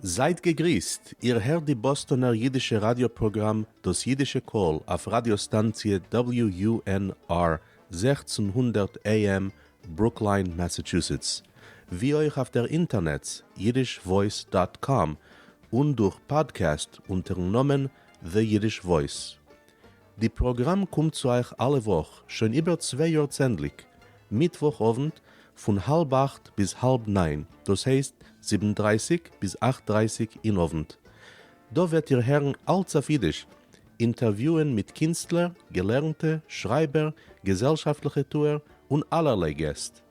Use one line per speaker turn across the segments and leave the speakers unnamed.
זייט געגריסט, איר הערט די באסטאנער אידישע ראדיא פראגראם דאס אידישע קול אויף ראדיא סטאנציע WUNR 1600 AM ברוקליין מאסאטשוסעטס, ווי אויך אויף דער אינטערנעץ yiddishvoice dot com און דורך פאדקעסט אונטערן נאמען The Yiddish Voice. די פראגראם קומט צו אייך אלע וואך שוין איבער צוויי יאר צענדליג, מיטוואך אוונט פון האלב אכט ביז האלב ניין, דאס הייסט זיבן דרייסיג ביז אכט דרייסיג אין אוונט. דא וועט איר הערן אלץ אויף אידיש, אינטערוויוען מיט קינסטלער, געלערנטע, שרייבער, געזעלשאפטליכע טוער, און אלערליי געסט.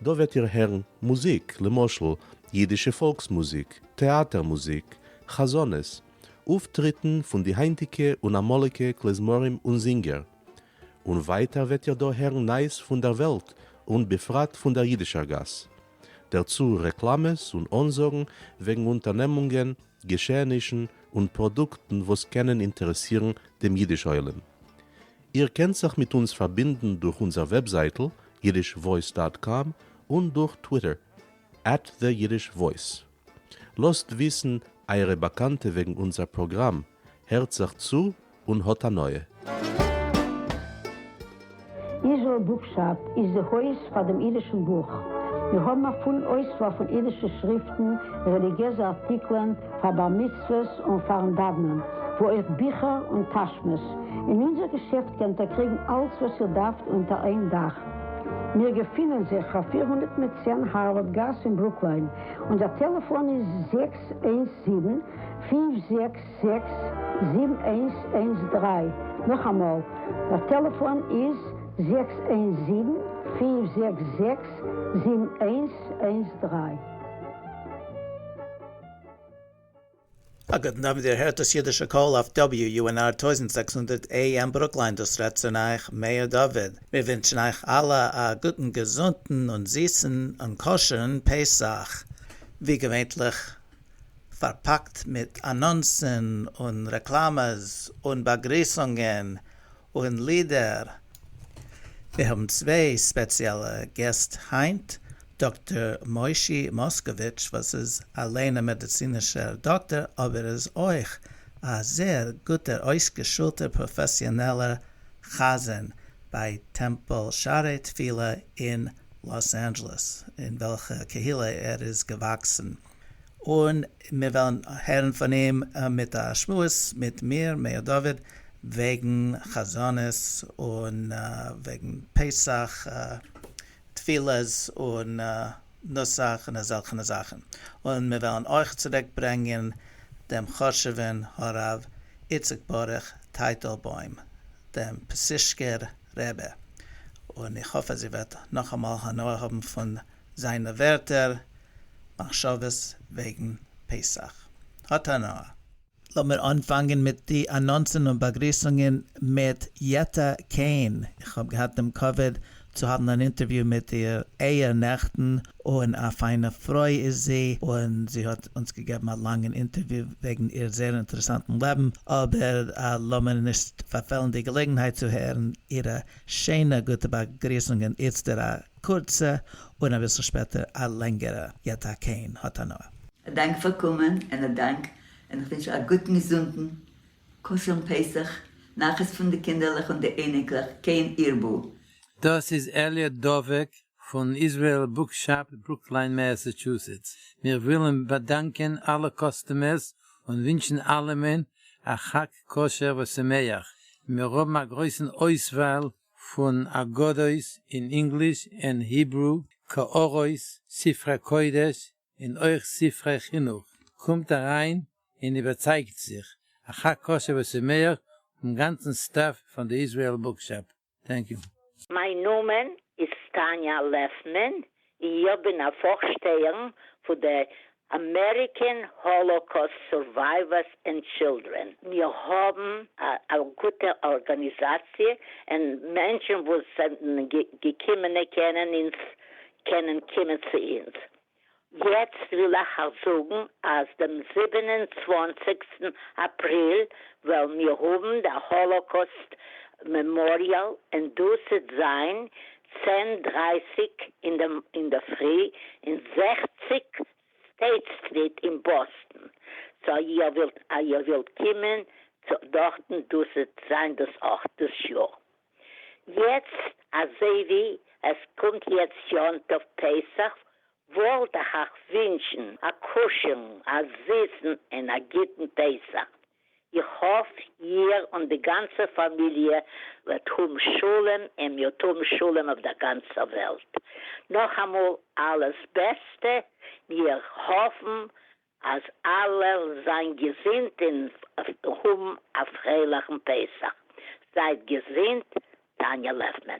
דא וועט איר הערן מוזיק, למשל, אידישע פאלקס מוזיק, טעאטער מוזיק, חזנות, אויפטריטן פון די היינטיגע און אמאליגע כלי-זמרים און זינגער. און ווייטער וועט איר דא הערן נייעס פון דער וועלט און בפרט פון דער אידישער גאס. דערצו רעקלאמעס און אנזאגן וועגן אונטערנעמונגען, געשעענישן און פראדוקטן וואס קענען אינטערעסירן דעם אידיש עולם. איר קענט זיך מיט אונז פארבינדן דורך אונזער וועבזייטל yiddishvoice dot com און דורך טוויטער at the Yiddish Voice. לאזט וויסן אייערע באקאנטע וועגן אונזער פראגראם, הערט זיך צו און האט הנאה.
Israel Bookshop איז די הויז פאר דעם אידישן בוך. מיר האבן א פולן אויסוואל פון אידישע שריפטן, רעליגיעזע ארטיקלען, פאר בר מצוות און פארן דאוונען, וואו אויך ביכער און טאשמעס. אין אונזער געשעפט קענט איר קריגן אלץ וואס איר דארפט אונטער איין דאך. מיר געפינען זיך אויף 410 הארווארד גאס אין ברוקליין. אונזער טעלעפאן איז 617 5 זעקס זיבן איינס איינס דריי, נאכאמאל, דער טעלעפאן איז זעקס איינס זיבן פינף זעקס זעקס זיבן איינס איינס דריי.
א גוטן אוונט, איר הערט דאס אידישע קול אויף WUNR 1600 AM ברוקליין, דאס רעדט צו אייך מאיר דוד, מיר ווינטשן אייך אלע א גוטן געזונטן און זיסן און כשר'ן פסח, ווי געווענטליך פארפאקט מיט אנאנסן און רעקלאמעס און באגריסונגען און לידער. מיר האבן צוויי ספעציעלע געסט היינט, דאקטאר מושי מאסקאוויטש וואס איז אליין א מעדיצינישער דאקטאר אבער איז אויך א זעהר גוטער אויסגעשולטער פראפעסיאנעלער חזן ביי טעמפל שערי תפילה אין לאס אנדזשעלעס אין וועלכע קהילה ער איז געוואקסן. און מיר וועלן הערן פון אים מיט א שמועס מיט מיר, מאיר דוד, וועגן חזנות און וועגן פסח תפילות און נוסח און אזעלכענע זאכן. און מיר וועלן אויך צוריק ברענגען דעם חשוב'ן הרב איציק ברוך טייטלבוים, דעם פסישקער רבי, און איך האף אז איר וועט נאכאמאל הנאה האבן פון זיינע ווערטער, מחשבות וועגן פסח. האט הנאה. לאמיר אנפאנגען מיט די אנאנסן און באגריסונגען מיט יעטע קעין, איך האב געהאט דעם כבוד צו האבן אן אינטערוויו מיט איר אייער נעכטן, און א פיינע פרוי איז זי, און זי האט אונז געגעבן א לאנגן אינטערוויו וועגן איר זייער אינטערעסאנטן לעבן, אבער לאמיר נישט פארפעלן די געלעגנהייט צו הערן אירע שיינע גוטע באגריסונגען איצטער א קורצע און אביסל שפעטער א לענגערע יעטע קעין האט הנאה.
א דאנק פאר קומען און א דאנק און איך ווינטש א גוטן געזונטן כשר'ן פסח נחת פון די קינדערלעך און די אייניקלעך כן ירבו.
דאס איז אלי' דובק פון Israel Bookshop ברוקליין מאסאטשוסעטס, מיר ווילן באדאנקען אלע customers און ווינטשן אלעמען א חג כשר ושמח, מיר האבן א גרויסן אויסוואל פון אגדות אין English און Hebrew, קערות, ספרי קודש און אויך ספרי חינוך, קומט אריין און איבערצייגט זיך, א חג כשר ושמח פון גאנצן staff פון די Israel Bookshop. Thank you.
מיין נאמען איז טאניא לעפמען און איך בין א פארשטייערין פון די American Holocaust Survivors and Children. מיר האבן א גוטע ארגאניזאציע און מענטשן וואס זענען געקומענע קענען אונז קענען קומען צו אונז. יעצט וויל איך אייך זאגן אז דעם זיבן און צוואנציגסטן אפריל וועלן מיר האבן דער Holocaust Memorial און דאס וועט זיין צען דרייסיג אינדערפרי אין זעכציג. סטעיט סטריט אין באסטן. סאו איר ווילט איר ווילט קומען צו דארטן דאס וועט זיין דאס ארט דאס יאר. יעצט אזוי ווי עס קומט יעצט יום טוב פסח וואלט איך אייך ווינטשן א כשר'ן א זיסן און א גוטן פסח. איך האף איר און די גאנצע פאמיליע וועט האבן שלום און מ'וועט האבן שלום אויף דער גאנצער וועלט. נאכאמאל אלעס בעסטע, מיר האפן אז אלע זיין געזונט און האבן א פרייליכן פסח. זייט געזונט, טאניא לעפמען.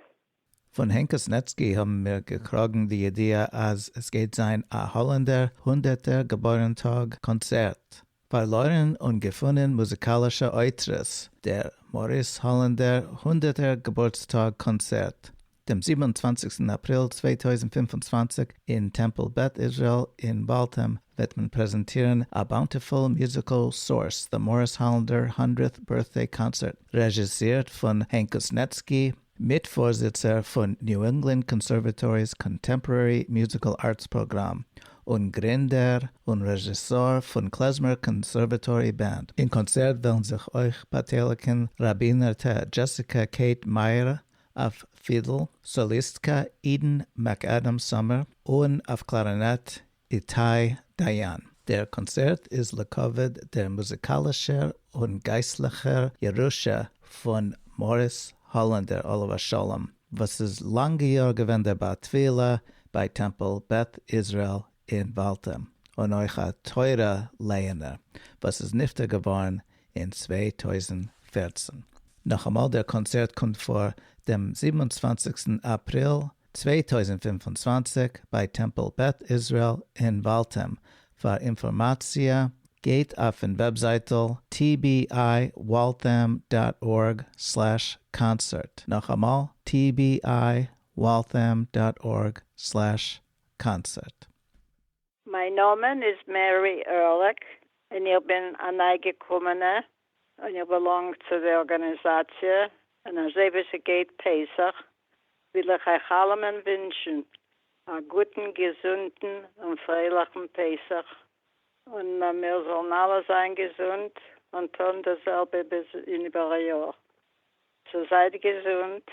פון הענקוס נעצקי האבן מיר געקראגן די ידיעה אז עס גייט זיין א האלענדער הונדערטער געבוירנטאג קאנצערט. פארלוירן און געפונען מוזיקאלישע אוצרות, דער מאריס האלענדער הונדערטער געבורטסטאג קאנצערט, דעם 27סטן אפריל 2025 אין טעמפל בית ישראל אין וואלטהעם וועט מען פרעזענטירן א bountiful musical source, The Morris Hollander Hundredth Birthday Concert, רעזשיסירט פון הענקוס נעצקי, מיטפארזיצער פון New England Conservatory's Contemporary Musical Arts פראגראם, און גרינדער און רעזשיסאר פון Klezmer Conservatory Band. אין קאנצערט וועלן זיך אויך באטייליגן ראבינערטע דזשעסיקא קעיט מייער אויף פידל, סאליסטקע אידן מעקעדעם סאמער, און אויף קלארינעט איתי דיין. דער קאנצערט איז לכבוד דער מוזיקאלישער און גייסטליכער ירושה פון מאריס האלענדער עליו השלום, וואס איז לאנגע יאר געווען דער בעל תפילה ביי טעמפל בית ישראל אין וואלטהעם, און אויך א תורה לייענער, וואס איז נפטר געווארן אין 2014. נאכאמאל, דער קאנצערט קומט פאר דעם 27סטן אפריל 2025 ביי טעמפל בית ישראל אין וואלטהעם. פאר אינפארמאציע גייט אויפן וועבזייטל tbiwaltham dot org slash concert. נאכאמאל, tbiwaltham dot org slash concert.
מיין נאמען איז מערי ערליך און איך בין א ניי-געקומענע און איך belong צו די ארגאניזאציע, און אזוי ווי ס'גייט פסח וויל איך אייך אלעמען ווינטשן א גוטן, געזונטן און פרייליכן פסח, און מיר זאלן אלע זיין געזונט און טון דאס זעלבע ביז אין איבער א יאר. סאו זייט געזונט,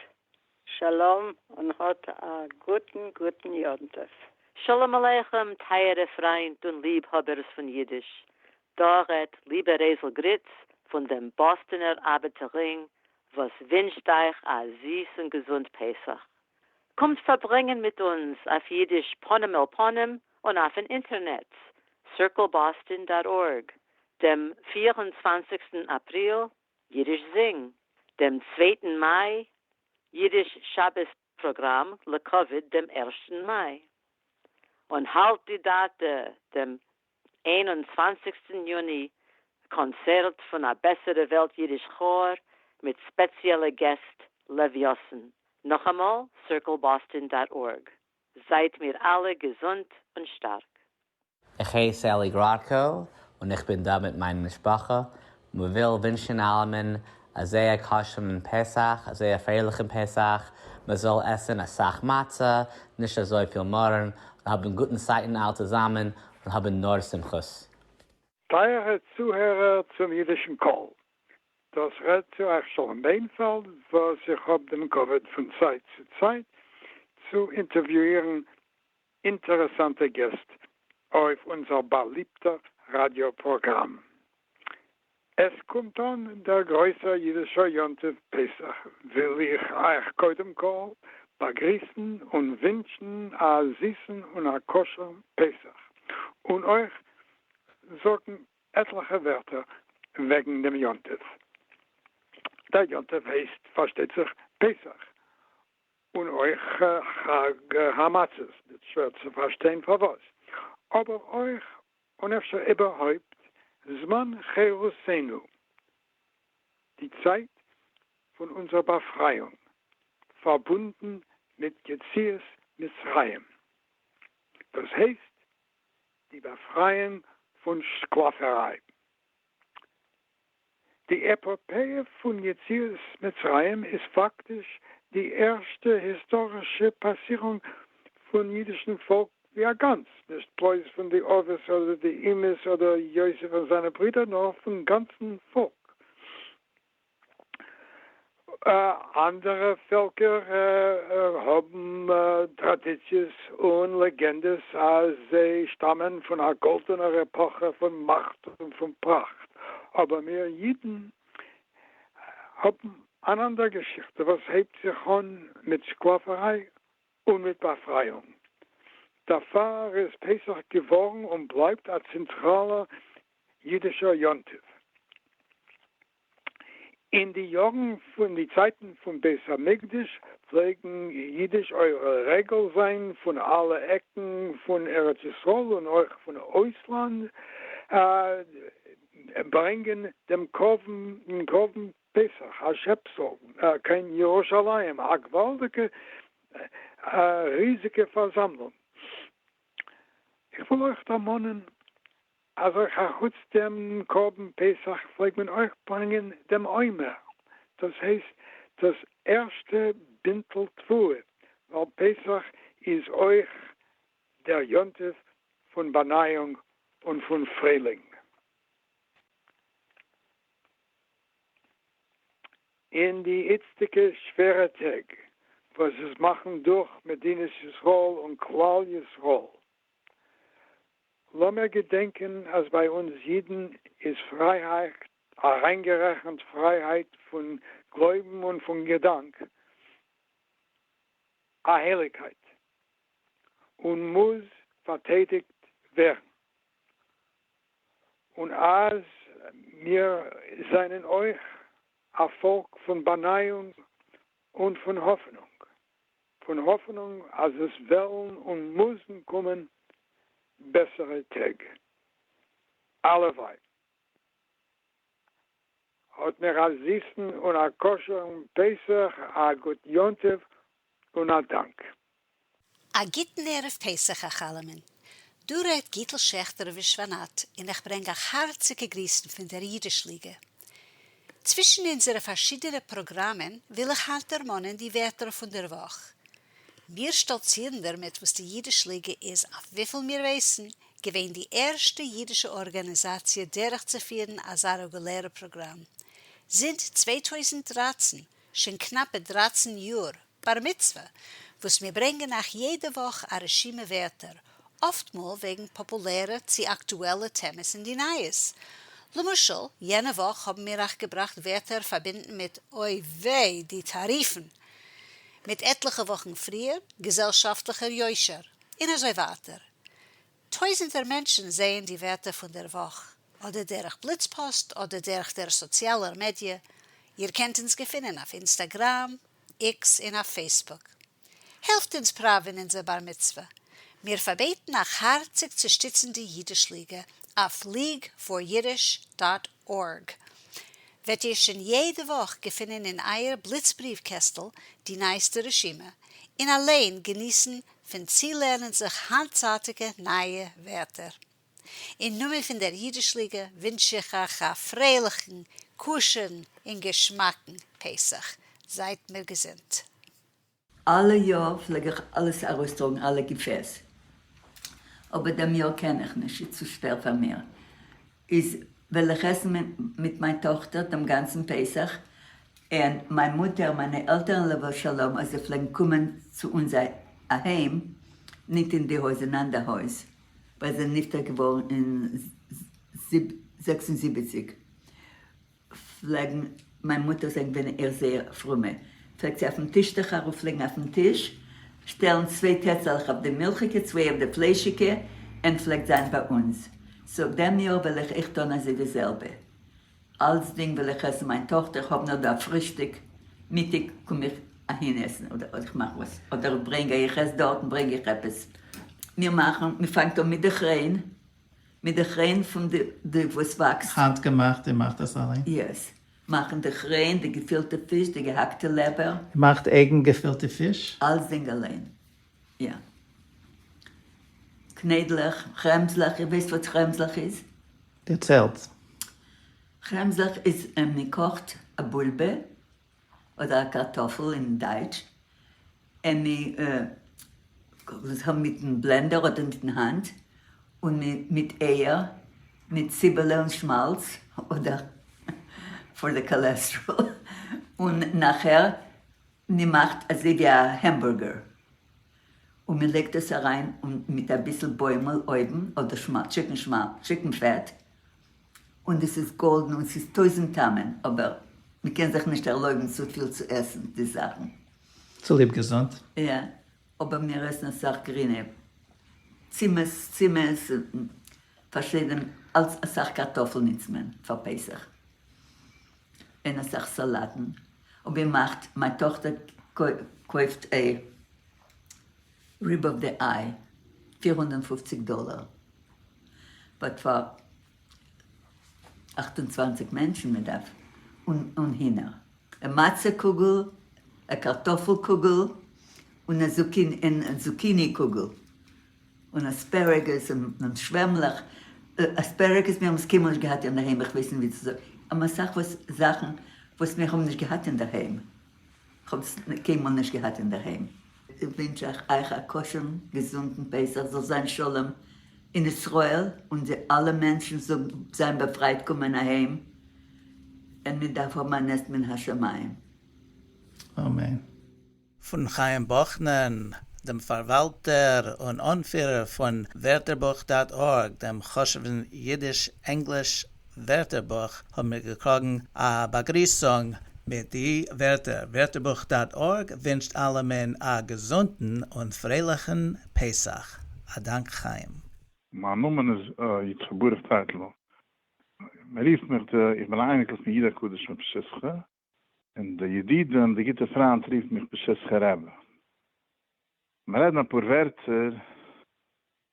שלום און האט א גוטן גוטן יום טוב.
שלום עליכם טייערע פריינט און ליבהאבערס פון אידיש, דא רעדט ליבע רייזל גריץ פון דעם באסטענער ארבעטער רינג וואס ווינטשט אייך א זיס און געזונט פסח. קומט פארברענגען מיט אונז אויף אידיש פנים אל פנים און אויפן אינטערנעץ, circleboston dot org, דעם 24סטן אפריל, אידיש זינג, דעם 2טן מאי, אידיש שבת פראגראם לכבוד דעם 1טן מאי. און האלט די דאטע, דעם 21סטן יוני, קאנצערט פון א בעסערע וועלט אידיש כאר מיט ספעציעלע געסט לב יאסן. נאכאמאל, circleboston.org. זייט מיר אלע געזונט און שטארק.
איך הייס אלי גראדקא און איך בין דא מיט מיין משפחה. מיר וויל ווינטשן אלעמען א זייער כשר'ן פסח, א זייער פרייליכן פסח. מען זאל עסן א סך מצה, נישט אזוי פיל מרור, און האבן גוטן צייטן אלע צוזאמען און האבן נאר שמחות.
טייערע צוהערער צום אידישן קול, דאס רעדט צו אייך שלום ביינפעלד, וואס איך האב דעם כבוד פון צייט צו צייט צו אינטערוויואירן אינטערעסאנטע געסט אויף אונזער באליבטער ראדיא פראגראם. עס קומט אן דער גרויסער אידישער יום טוב פסח, וויל איך אייך קודם כל באגריסן און ווינטשן א זיסן און א כשר'ן פסח, און אויך זאגן עטליכע ווערטער וועגן דעם יום טוב. דער יום טוב הייסט פארשטייט זיך פסח, און אויך חג המצות, נישט שווער צו פארשטיין פארוואס, אבער אויך און אפשר איבערהויפט זמן חירותנו, די צייט פון אונזער באפרייאונג, פארבונדן מיט יציאת מצרים, דאס הייסט די באפרייאונג פון שקלאפעריי. די עפאפעע פון יציאת מצרים איז פאקטיש די ערשטע היסטארישע פאסירונג פון אידישן פאלק. ווי א גאנץ, נישט בלויז פון די אבות אדער די אמהות אדער יוסף און זיינע ברידער, נאר פון גאנצן פאלק. אנדערע פעלקער האבן טראדיציעס און לעגענדעס אז זיי שטאמען פון א גאלדענער עפאכע פון מאכט און פון פראכט, אבער מיר אידן האבן אן אנדער געשיכטע וואס הייבט זיך אן מיט שקלאפעריי און מיט באפרייאונג. דערפאר איז פסח געווארן און בלייבט א צענטראלער אידישער יום טוב. אין די יארן פון די צייטן פון בית המקדש פלעגן אידיש עולי רגל זיין פון אלע עקן פון ארץ ישראל און אויך פון אויסלאנד ברענגען דעם קרבן פסח, א שעפסל קיין ירושלים, א געוואלדיגע ריזיגע פארזאמלונג. איך וויל אויך דערמאנען אז אויך אחוץ דעם קרבן פסח פלעגט מען אויך ברענגען דעם עומר, דאס הייסט דאס ערשטע בינטל תבואה, ווייל פסח איז אויך דער יום טוב פון באנייאונג און פון פריילינג. אין די איצטיגע שווערע טעג וואס עס מאכן דורך מדינת ישראל און כלל ישראל, לאמיר געדענקען אז ביי אונז אידן איז פרייהייט, אריינגערעכנט פרייהייט פון גלויבן און פון געדאנק, א הייליגקייט און מוז פארטיידיגט ווערן. און אז מיר זענען אויך א פאלק פון באנייאונג און פון האפענונג, פון האפענונג אז עס וועלן און מוזן קומען בעסערע טעג. אלעווייל האט מיר א זיסן און א כשר'ן פסח, א גוט יום טוב און א דאנק.
א גוטן ערב פסח אייך אלעמען. דא רעדט גיטל שעכטער ווישוואנאט און איך ברענג אייך הארציגע גריסן פון דער אידיש ליגע. צווישן אונזערע פארשידענע פראגראמען וויל איך היינט דערמאנען די ווערטער פון דער וואך. מיר שטאלצירן דערמיט וואס די אידיש ליגע איז אויף וויפיל מיר ווייסן געווען די ערשטע אידישע ארגאניזאציע דורכצופירן אזא רעגולערע פראגראם. זינט 2013, שוין קנאפע 13 יאר, בר מצוה, וואס מיר ברענגען אייך יעדע וואך א רשימה ווערטער, אפטמאל וועגן פאפולערע צי אקטועלע טעמעס אין די נייעס. למשל, יענע וואך האבן מיר אייך געבראכט ווערטער פארבינדן מיט אוי וויי די טאריפן! מיט עטליכע וואכן פריער, געזעלשאפטליכער יושר, און אזוי ווייטער. טויזנטער מענטשן זעען די ווערטער פון דער וואך, אדער דורך בליצפאסט אדער דורך דער סאציאלער מעדיע, איר קענט אונז געפינען אויף אינסטאגראם, איקס און אויף פעיסבוק. העלפט אונז פראווען אונזער בר מצוה. מיר פארבעטן אייך הארציג צו שטיצן די אידיש ליגע אויף leagueforyiddish dot org. וועט איר שוין יעדע וואך געפינען אין אייער בליצבריוו קעסטל די נייעסטע רשימה, און אליין געניסן פון צולערנען זיך היינטצייטיגע נייע ווערטער. אין נאמען פון דער אידיש-ליגע ווינטש איך אייך א פרייליכן, כשר'ן און געשמאקן פסח. זייט מיר געזונט.
אלע יאר פלעג איך אלעס ארויסטראגן אלע געפעס, אבער דעם יאר קען איך נישט, איז צו שווער פאר מיר, איז וועל איך עסן מיט מיין טאכטער דעם גאנצן פסח, און מיין מוטער, מיינע עלטערן עליו השלום, אז זיי פלעגן קומען צו אונז אהיים, ניט אין די הויז, אין אנדער הויז, ווייל זיי זענען נפטר געווארן אין 76, פלעגן מיין מוטער זענען געווען איר זייער פרומע, פלעגט זי אויפן טישטעך ארויפלייגן אויפן טיש, שטעלן צוויי טעצעלעך אויף די מילכיגע צוויי אויף די פליישיגע, און פלעגט זיין ביי אונז, so דעם יאר וועל איך אויך טון אזוי די זעלבע, אלצדינג וועל איך עסן מיין טאכטער, איך האב נאר דא א פרישטיג, מיטאג קום איך אהין עסן, אדער איך מאך וואס, אדער ברענג איך עס דארטן ברענג איך עפעס, מיר מאכן, מען פאנגט אן מיט די כריין, מיט די כריין פון די וואס וואקסט.
האנט געמאכט, איר מאכט עס אליין?
Yes. מאכן די כריין, די געפילטע פיש, די געהאקטע לעבער.
איר מאכט אייגן געפילטע פיש?
אלסדינג אליין. יא. קניידלעך, כרעמזלעך, איר ווייסט וואס כרעמזלעך איז?
דערציילט.
כרעמזלעך איז מען קאכט א בולבע אדער א קארטאפל אין דייטש, און מען. קוגל מיטן blender אדער מיטן האנט, און מיט אייער, מיט ציבעלע און שמאלץ, אדער for the cholesterol, און נאכער מען מאכט אזוי ווי א hamburger, און מען לייגט עס אריין און מיט אביסל בוימל אויבן, אדער שמאלץ, chicken שמאלץ, chicken fat, און דאס איז golden און ס'איז טויזענט טעמים, אבער מען קען זיך נישט ערלויבן צופיל צו עסן די זאכן.
צוליב געזונט.
יא, אבער מיר עסן אסאך גרינע צימעס, צימעס, פארשידענע, אלץ אסאך קארטאפל נוצט מען פאר פסח, און אסאך סאלאטן, און מען מאכט, מיין טאכטער קויפט א rib of the eye, 450 דאלער, but פאר 28 מענטשן מען דארף, און הינער. א מצה קוגל, א קארטאפל קוגל, און א zucchini קוגל, און asparagus און שוועמלעך, asparagus מיר האבן עס קיינמאל נישט געהאט אינדערהיים, איך ווייס נישט ווי צו זאגן, אבער אסאך וואס זאכן וואס מיר האבן נישט געהאט אינדערהיים, איך האב עס קיינמאל נישט געהאט אינדערהיים. ווינטש איך אייך א כשר'ן געזונטן פסח, זאל זיין שלום אין ישראל און די אלע מענטשן זאלן זיין באפרייט קומען אהיים, און מען דארף האבן א נס מן השמים.
אמן. פון חיים באכנען, דעם פארוואלטער און אנפירער פון ווערטערבוך dot org, דעם חשוב'ן אידיש-ענגליש ווערטערבוך, האבן מיר געקראגן א באגריסונג מיט די ווערטער, ווערטערבוך dot org ווינטשט אלעמען א געזונטן און פרייליכן פסח. א דאנק חיים.
מיין נאמען איז יצחק ברוך טייטלבוים. מען רופט מיך די, איך בין א אייניקל פון איד הקדוש מפשיסחא, און די ידידים, די גוטע פריינט רופן מיך פשיסחא רבי. מיר רעדן אפאר ווערטער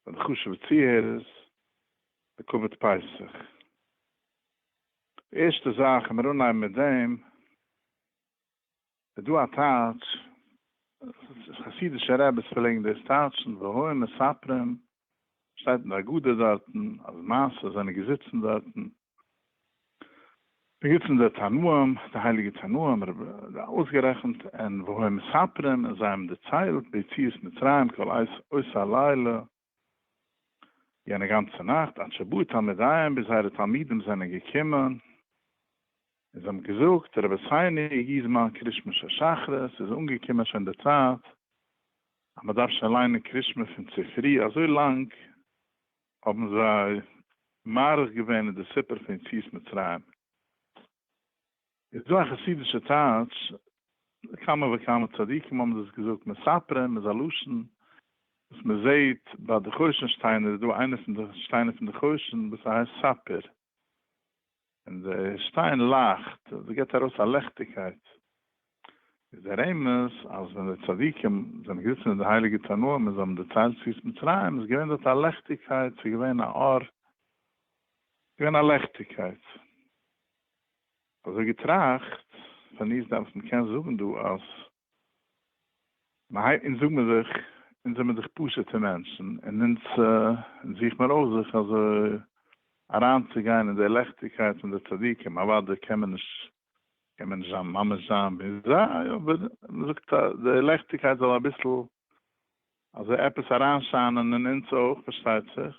פאר די חשוב'ע צוהערערס לכבוד פסח. די ערשטע זאך, לאמיר אנהייבן מיט דעם, איז דא א טייטש, חסידישע רעבעס פלעגן דאס טייטשן, והיו מספרים, שטייט אין די הגדה דארטן, אז מעשה זענען געזיצן דארטן, געזיצן די תנאים, די הייליגע תנאים, אויסגערעכנט, און והיו מספרים, און זיי האבן דערציילט ביציאת מצרים כל עת אותו הלילה, יענע גאנצע נאכט, עד שבאו תלמידיהם, ביז זייערע תלמידים זענען געקומען, און זיי האבן געזאגט, רבותינו, הגיע זמן קריאת שמע של שחרית, ס'איז אנגעקומען שוין די צייט אז מען דארף שוין ליינען קריאת שמע פון צופרי, אזוי לאנג האבן זיי מאריך געווען אין די סיפור פון יציאת מצרים. איז דא א חסידישע טייטש, כמה וכמה צדיקים האבן דאס געזאגט, מספרים איז א לשון וואס מען זעט ביי די חושן שטיינער, איז דא איינע פון די שטיינער פון די חושן וואס ס'הייסט ספיר, און די שטיין לייכט, עס גיבט ארויס א לעכטיגקייט, איז דער רמז אז ווען די צדיקים זענען געזיצן מיט די הייליגע תנאים און זיי האבן דערציילט יציאת מצרים, איז געווען דארט א לעכטיגקייט, ס'איז געווען א אור, ס'איז געווען א לעכטיגקייט. אזוי געטראכט, פארניסט דארף מען קען זאגן דא אז מ'הייבט אונז זאג מיר זיך, אונז זעמיר דאך פשוט'ע מענטשן, און אונז זוך מיר אויך זיך אזוי אריינצוגיין אין די לעכטיגקייט פון די צדיקים, אוודאי קען מען נישט קען מען נישט זיין ממש זיין ווי זיי, אבער מ'זאגט אז די לעכטיגקייט זאל אביסל אזוי עפעס אריינשיינען אין אונז אויך, פארשטייט זיך.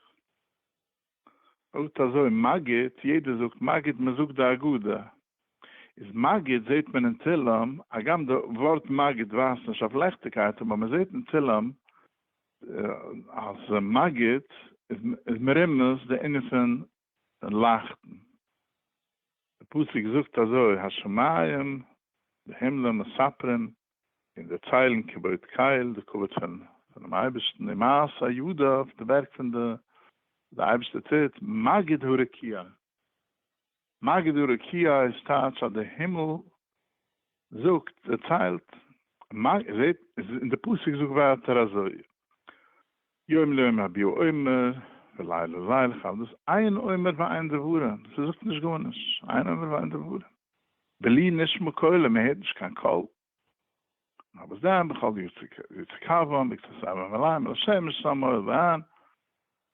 זאגט אזוי מגיד, יעדער זאגט מגיד, מען זאגט די הגדה, איז מגיד זעט מען אין תהלים, הגם די ווארט מגיד ווייזט נישט אויף לעכטיגקייט, אבער מען זעט אין תהלים אז מגיד איז מרומז די ענין פון לייכטן, די פסוק זאגט אזוי השמים, די הימלען מספרים, און דערציילן כבוד קל, די כבוד פונעם אייבערשטן, ומעשה ידיו, די ווערק פון די די אייבערשטער טוט, מגיד הרקיע, מגיד הרקיע איז טייטש אז די הימל זאגט, דערציילט, זעט, און די פסוק זאגט ווייטער אזוי, יום ליום יביע אומר, ולילה ללילה חב דאס אין אומר ואין דברים, ס'זאגט נישט גארנישט, אין אומר ואין דברים, בלי נשמע קולו, מ'הערט נישט קיין קול, נאר וואס דען, בכל יצא קוון, בקצות אבן וליים, אל השמש שם אוהל ואין,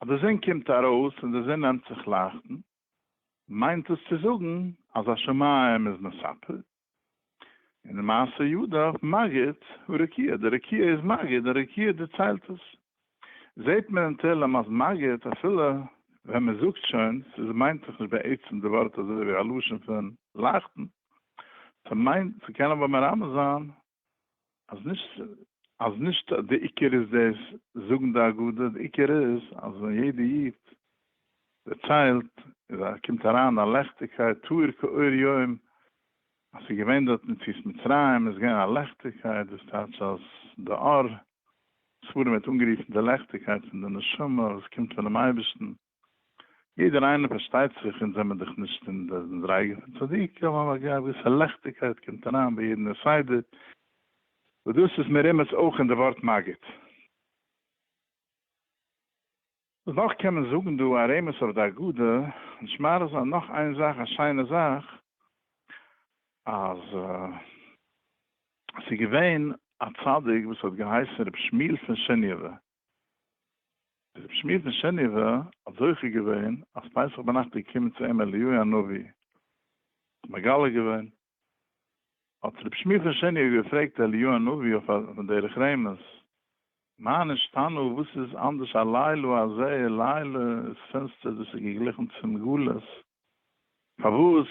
אז די זון קומט ארויס און די זון נעמט זיך לייכטן, מיינט דאס צו זאגן אז השמים איז מספר. און מעשה ידיו מגיד הרקיע, די רקיע איז מגיד, די רקיע דערציילט עס. זעט מען אין תהלים אז מגיד אפילו ווען מען זאגט שוין, ס'איז מיינט דאך נישט בעצם די ווארט אזוי ווי א לשון פון לייכטן, ס'מיינט, ס'קען אבער מרמז זיין אז נישט אז נישט די עיקר איז דאס זאגן די הגדה, די עיקר איז אז ווען יעדע איד דערציילט איז א קומט אריין א לעכטיגקייט טהור כאור יום, אז ס'איז געווען דארט אין יציאת מצרים איז געווען א לעכטיגקייט, דאס טייטש אז די אור, ספרים ווערט אנגערופן די לעכטיגקייט פון די נשמה וואס קומט פונעם אייבערשטן, יעדער איינער פארשטייט זיך, אונז זעמער דאך נישט אין די מדריגה פון צדיקים, אבער א געוויסע לעכטיגקייט קומט אריין ביי יעדן סדר, וואס דאס איז מרומז אויך אין די ווארט מגיד. וואס נאך קען מען זאגן דא א רמז אויף די הגדה, נישט מאריך זיין, נאך איין זאך א שיינע זאך, אז עס איז געווען א צדיק וואס האט געהייסן רבי שמואל פון שיניעווע, רבי שמואל פון שיניעווע האט זוכה געווען אז פסח ביינאכט איז געקומען צו אים אליהו הנביא, האט מגלה געווען, האט רבי שמואל פון שיניעווע געפרעגט אליהו הנביא אויף א דרך רמז, מה נשתנה וואס איז אנדערש הלילה הזה, לילה איז פינסטער דאס איז געגליכן צום גלות, פארוואס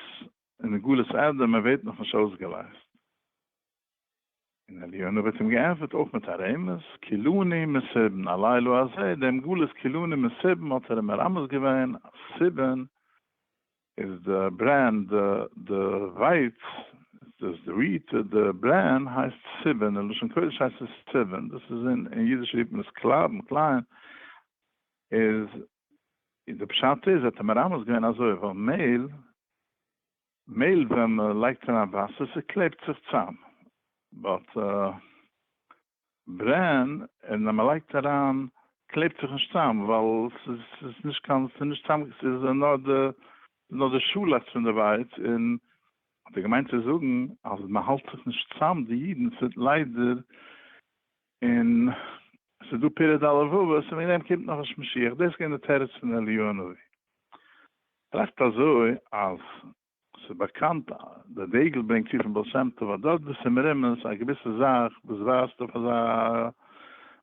אין גלות אדום מען ווערט נאכנישט אויסגעלייזט? און אליהו הנביא האט אים געענטפערט אויך מיט א רמז, כולנו מסובין, הלילה הזה, דעם גלות כולנו מסובין האט ער אים מרמז געווען אז סובין איז די ברען, די ווייץ, דאס די wheat, די ברען הייסט סובין, אין לשון קודש הייסט עס סובין, דאס איז אין אידיש רופט מען עס קלייבן, קלייען, איז די פשט איז האט ער מרמז געווען אזוי, ווייל מעהל, מעהל ווען מען לייגט אריין וואסער ס'קלעבט זיך צאם, but ברען און ווען מען לייגט אריין קלעבט זיך נישט צאם ווייל ס'איז נישט קיין ס'איז נישט צאם ס'איז נאר די נאר די שאלעכץ פון די ווייץ און האט ער געמיינט צו זאגן אז מען האלט זיך נישט צאם די אידן ס'איז ליידער און ס'איז דא פירוד הלבבות און וועגן דעם קומט נאכנישט משיח דאס איז געווען די תירוץ פון אליהו הנביא טראכט אזוי אז ס'איז באקאנט, דער דגל ברענגט צו פון בעל שם טוב אז דארט וואו ס'איז מרומז א געוויסע זאך וואס ווייזט אויף אזא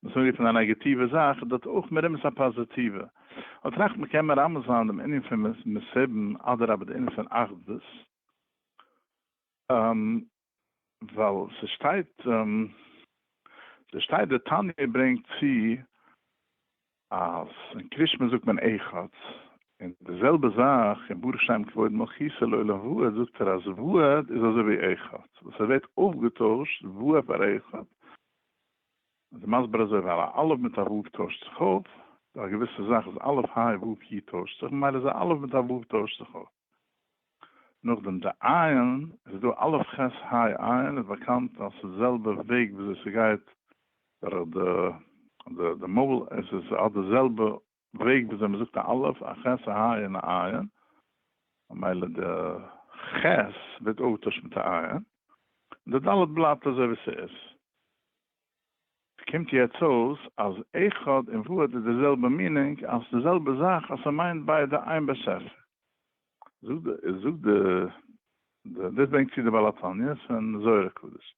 וואס מיר רופן א נעגאטיווע זאך, איז דארט אויך מרומז א פאזיטיווע. אויב טראכט מען קען מרמז זיין דעם ענין פון מסובין, אדרבה די ענין פון אחדות, ווייל ס'שטייט, ס'שטייט די תניא ברענגט צו אז אין קרישמע זאגט מען אחד, און די זעלבע זאך אין ברוך שם כבוד מלכותו לעולם ועד זאגט ער אז ועד איז אזוי ווי אחד, וואס עס ווערט אויפגעטוישט ו' פאר אחד, איז ער מסביר אזוי ווייל א אלף מיט א ו' טוישט זיך אויף, דא א געוויסע זאך איז אלף ה' ו' י' טוישט זיך ממילא איז א אלף מיט א ו' טוישט זיך אויף. נאכדעם די עין, איז דא אלף חית ה' עין איז באקאנט אז ס'איז די זעלבע וועג וויאזוי ס'גייט דורך די די מויל, עס איז האט די זעלבע וועג וויאזוי מ'זאגט א אלף, א חית, א ה' און א עין, ממילא די חית ווערט אויפגעטוישט מיט א עין, און די ד' בלייבט אזוי ווי ס'איז. ס'קומט יעצט אויס אז אחד און ועד איז די זעלבע meaning, אז ס'איז די זעלבע זאך אז ס'מיינט ביידע איין באשעפער. זאגט די, זאגט די, דאס ברענגט צו די בעל התניא פון זוהר הקדוש.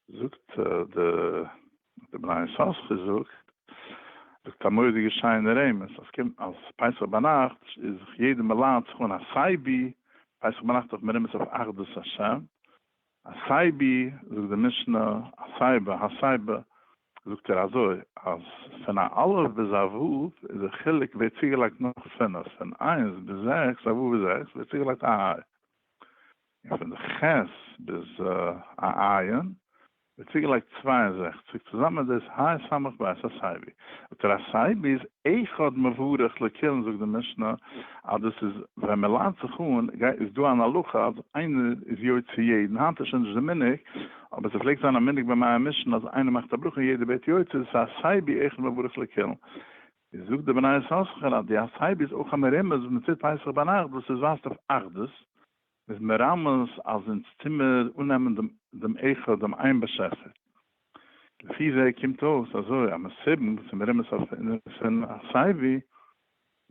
זאגט די, די בני יששכר זאגט, זאגט א מורא'דיגע שיינע רמז, אז קומט אז פסח ביינאכט איז זיך יעדער מ'לאנט זיך אן הסבו, פסח ביינאכט אויף מרומז אויף אחדות השם, הסבו, זאגט די משנה, הסיבה, הסיבה, זאגט ער אזוי, אז פון א אלף ביז א ו' איז די חילוק ווערט צוגעלייגט נאך פינף, פון איינס ביז זעקס, א ו' ביז זעקס, ווערט צוגעלייגט א ה', און פון די ח' ביז א ע' ווערט צוגעלייגט 62, צוזאמען איז דאס ה' סמך בית הסבו. זאגט ער הסבו איז אחד מברך לכולן זאגט די משנה אז דאס איז ווען מען ליינט זיך אן גייט איז דא אן הלכה אז איינער איז יוצא יעדן, היינט איז שוין נישט די מנהג אבער ס'פלעגט זיין א מנהג בימי המשנה אז איינער מאכט א ברכה און יעדער ווערט יוצא דאס איז הסבו אחד מברך לכולן. איז זאגט די בני יששכר אז די הסבו איז אויך א מרומז וואס מען טוט פסח ביינאכט וואס עס ווייזט אויף אחדות, איז מרמז אז אונז טוהן מיר אננעמען דעם אחד, דעם איין באשעפער. לפי זה קומט אויס אזוי אז מסובין וואס איז מרומז אויף פון הסבו.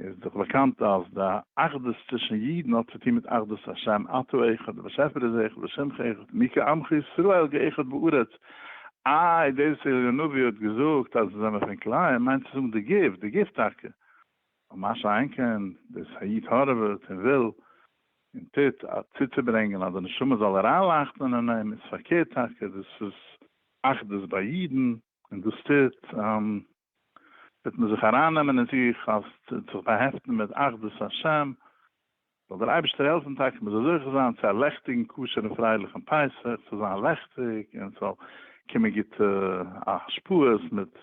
איז דאך באקאנט אז די אחדות צווישן אידן האט צו טון מיט אחדות השם, אתה אחד, דער באשעפער איז אחד, ושמך אחד, מי כעמך ישראל גוי אחד בארץ. איי, דאס וואס אליהו הנביא האט געזאגט אז אונז זעמער פון כלאים, מיינט צו זאגן די גוף, די גוף טאקע, און מה שאין כן דאס א איד הארעוועט און וויל און טוט צוצוברענגען אז די נשמה זאל אריינלייכטען אין אים, איז פארקערט טאקע, דאס איז אחדות ביי אידן, און דאס טוט וועט מען זיך ארייננעמען אין זיך אז זיך באהעפטן מיט אחדות השם, זאל דער אייבערשטער העלפן טאקע מען זאל זוכה זיין צו א לעכטיגן כשר'ן פרייליכן פסח, ס'זאל זיין לעכטיג און ס'זאל קומען גוטע השפעות מיט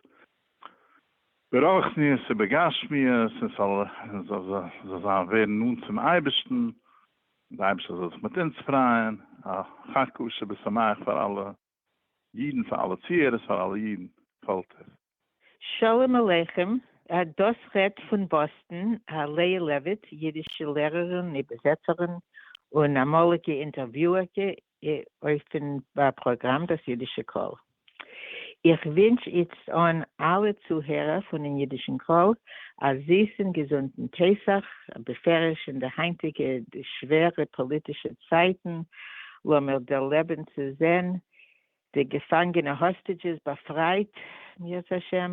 ברוחניות ובגשמיות, און ס'זאל זאל זיין ווערן נאנט צום אייבערשטן, און דער אייבערשטער זאל זיך מיט אונז פרייען, א חג כשר ושמח פאר אלע אידן, פאר אלע צוהערערס, פאר אלע אידן, כל טוב.
שלום עליכם, דאס רעדט פון באסטן לאה לעוויט, אידישע לערערין, איבערזעצערין, און אמאליגע אינטערוויוערקע אויפן פראגראם דאס אידישע קול. איך ווינטש איצט אן אלע צוהערער פונעם אידישן קול א זיסן געזונטן פסח, בפירוש אין די היינטיגע שווערע פאליטישע צייטן, לאמיר דערלעבן צו זען די געפאנגענע hostages באפרייט, אם ירצה השם,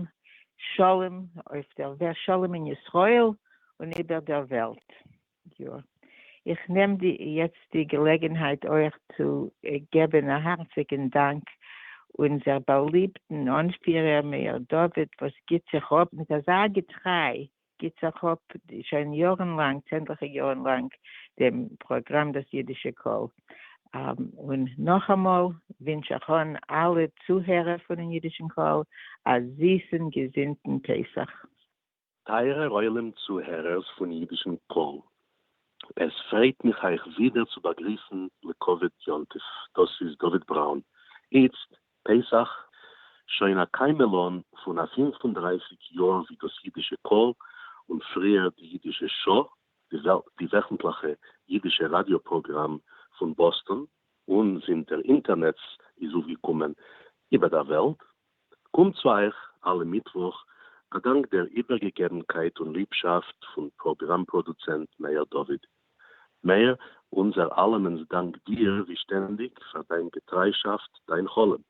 שלום אויף דער וועלט, שלום אין ישראל און איבער דער וועלט. יא. איך נעם די יעצט די געלעגענהייט אויך צו געבען א הארציגען דאנק אונזער באליבטן אנפירער מאיר דוד וואס גיט זיך אפ מיט אזא געטריי גיט זיך אפ שוין יארן לאנג צענדליכע יארן לאנג דעם פראגראם דאס אידישע קול. און נאכאמאל ווינטש איך אן אלע צוהערער פונעם אידישן קול א זיסן געזונטן פסח.
טייערער עולם צוהערערס פון אידישן קול, עס פרייט מיך אייך ווידער צו באגריסן לכבוד יום טוב, דאס איז דוד בראון, איצט פסח, שוין א קיימא-לן פון א 35 יאר ווי דאס אידישע קול, און פריער די אידישע שעה, די וועכנטליכע אידישע ראדיא פראגראם פון באסטאן, און זינט דער אינטערנעץ איז אויפגעקומען איבער דער וועלט, קומט צו אייך אלע מיטוואך, א דאנק דער איבערגעגעבנקייט און ליבשאפט פון פראגראם פראדוצענט מאיר דוד. מאיר, אונזער אלעמענס דאנק דיר ווי שטענדיג פאר דיין געטריישאפט, דיין חלום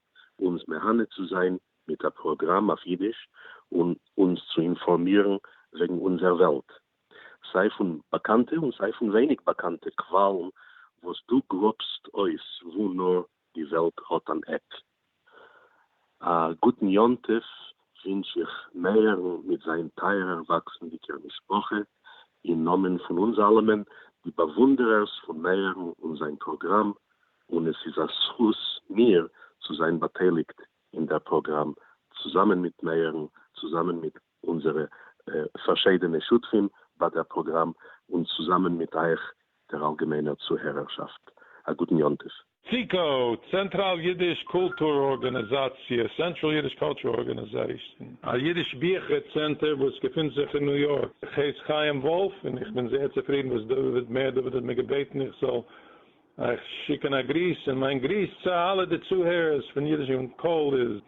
אונז מהנה צו זיין מיט א פראגראם אויף אידיש און אונז צו אינפארמירן וועגן אונזער וועלט, סיי פון באקאנטע און סיי פון ווייניג באקאנטע קוואלן וואס דו גראבסט אויס וואו נאר די וועלט האט אן עק. א גוטן יום טוב ווינטש איך מאיר'ן מיט זיין טייערער וואקסנדיגער משפחה, אין נאמען פון אונז אלעמען די באוואונדערערס פון מאיר'ן און זיין פראגראם, און עס איז א זכות מיר צו זיין באטייליגט אין דער פראגראם צוזאמען מיט מאיר'ן, צוזאמען מיט אונזערע פארשיידענע שותפים ביי דער פראגראם, און צוזאמען מיט אייך דער אלגעמיינער צוהערערשאפט. א גוטן יום טוב.
ציקאו, צענטראל יידיש קולטור ארגאניזאציע, Central Yiddish Culture Organization, א יידיש ביכער צענטער וואס געפינט זיך אין ניו יארק. איך הייס חיים וואלף און איך בין זייער צופרידן וואס דוד מאיר דוד האט מיר געבעטן איך זאל אייך שיקן א גריס, און מיין גריס צו אלע די צוהערערס פון אידישן קול איז,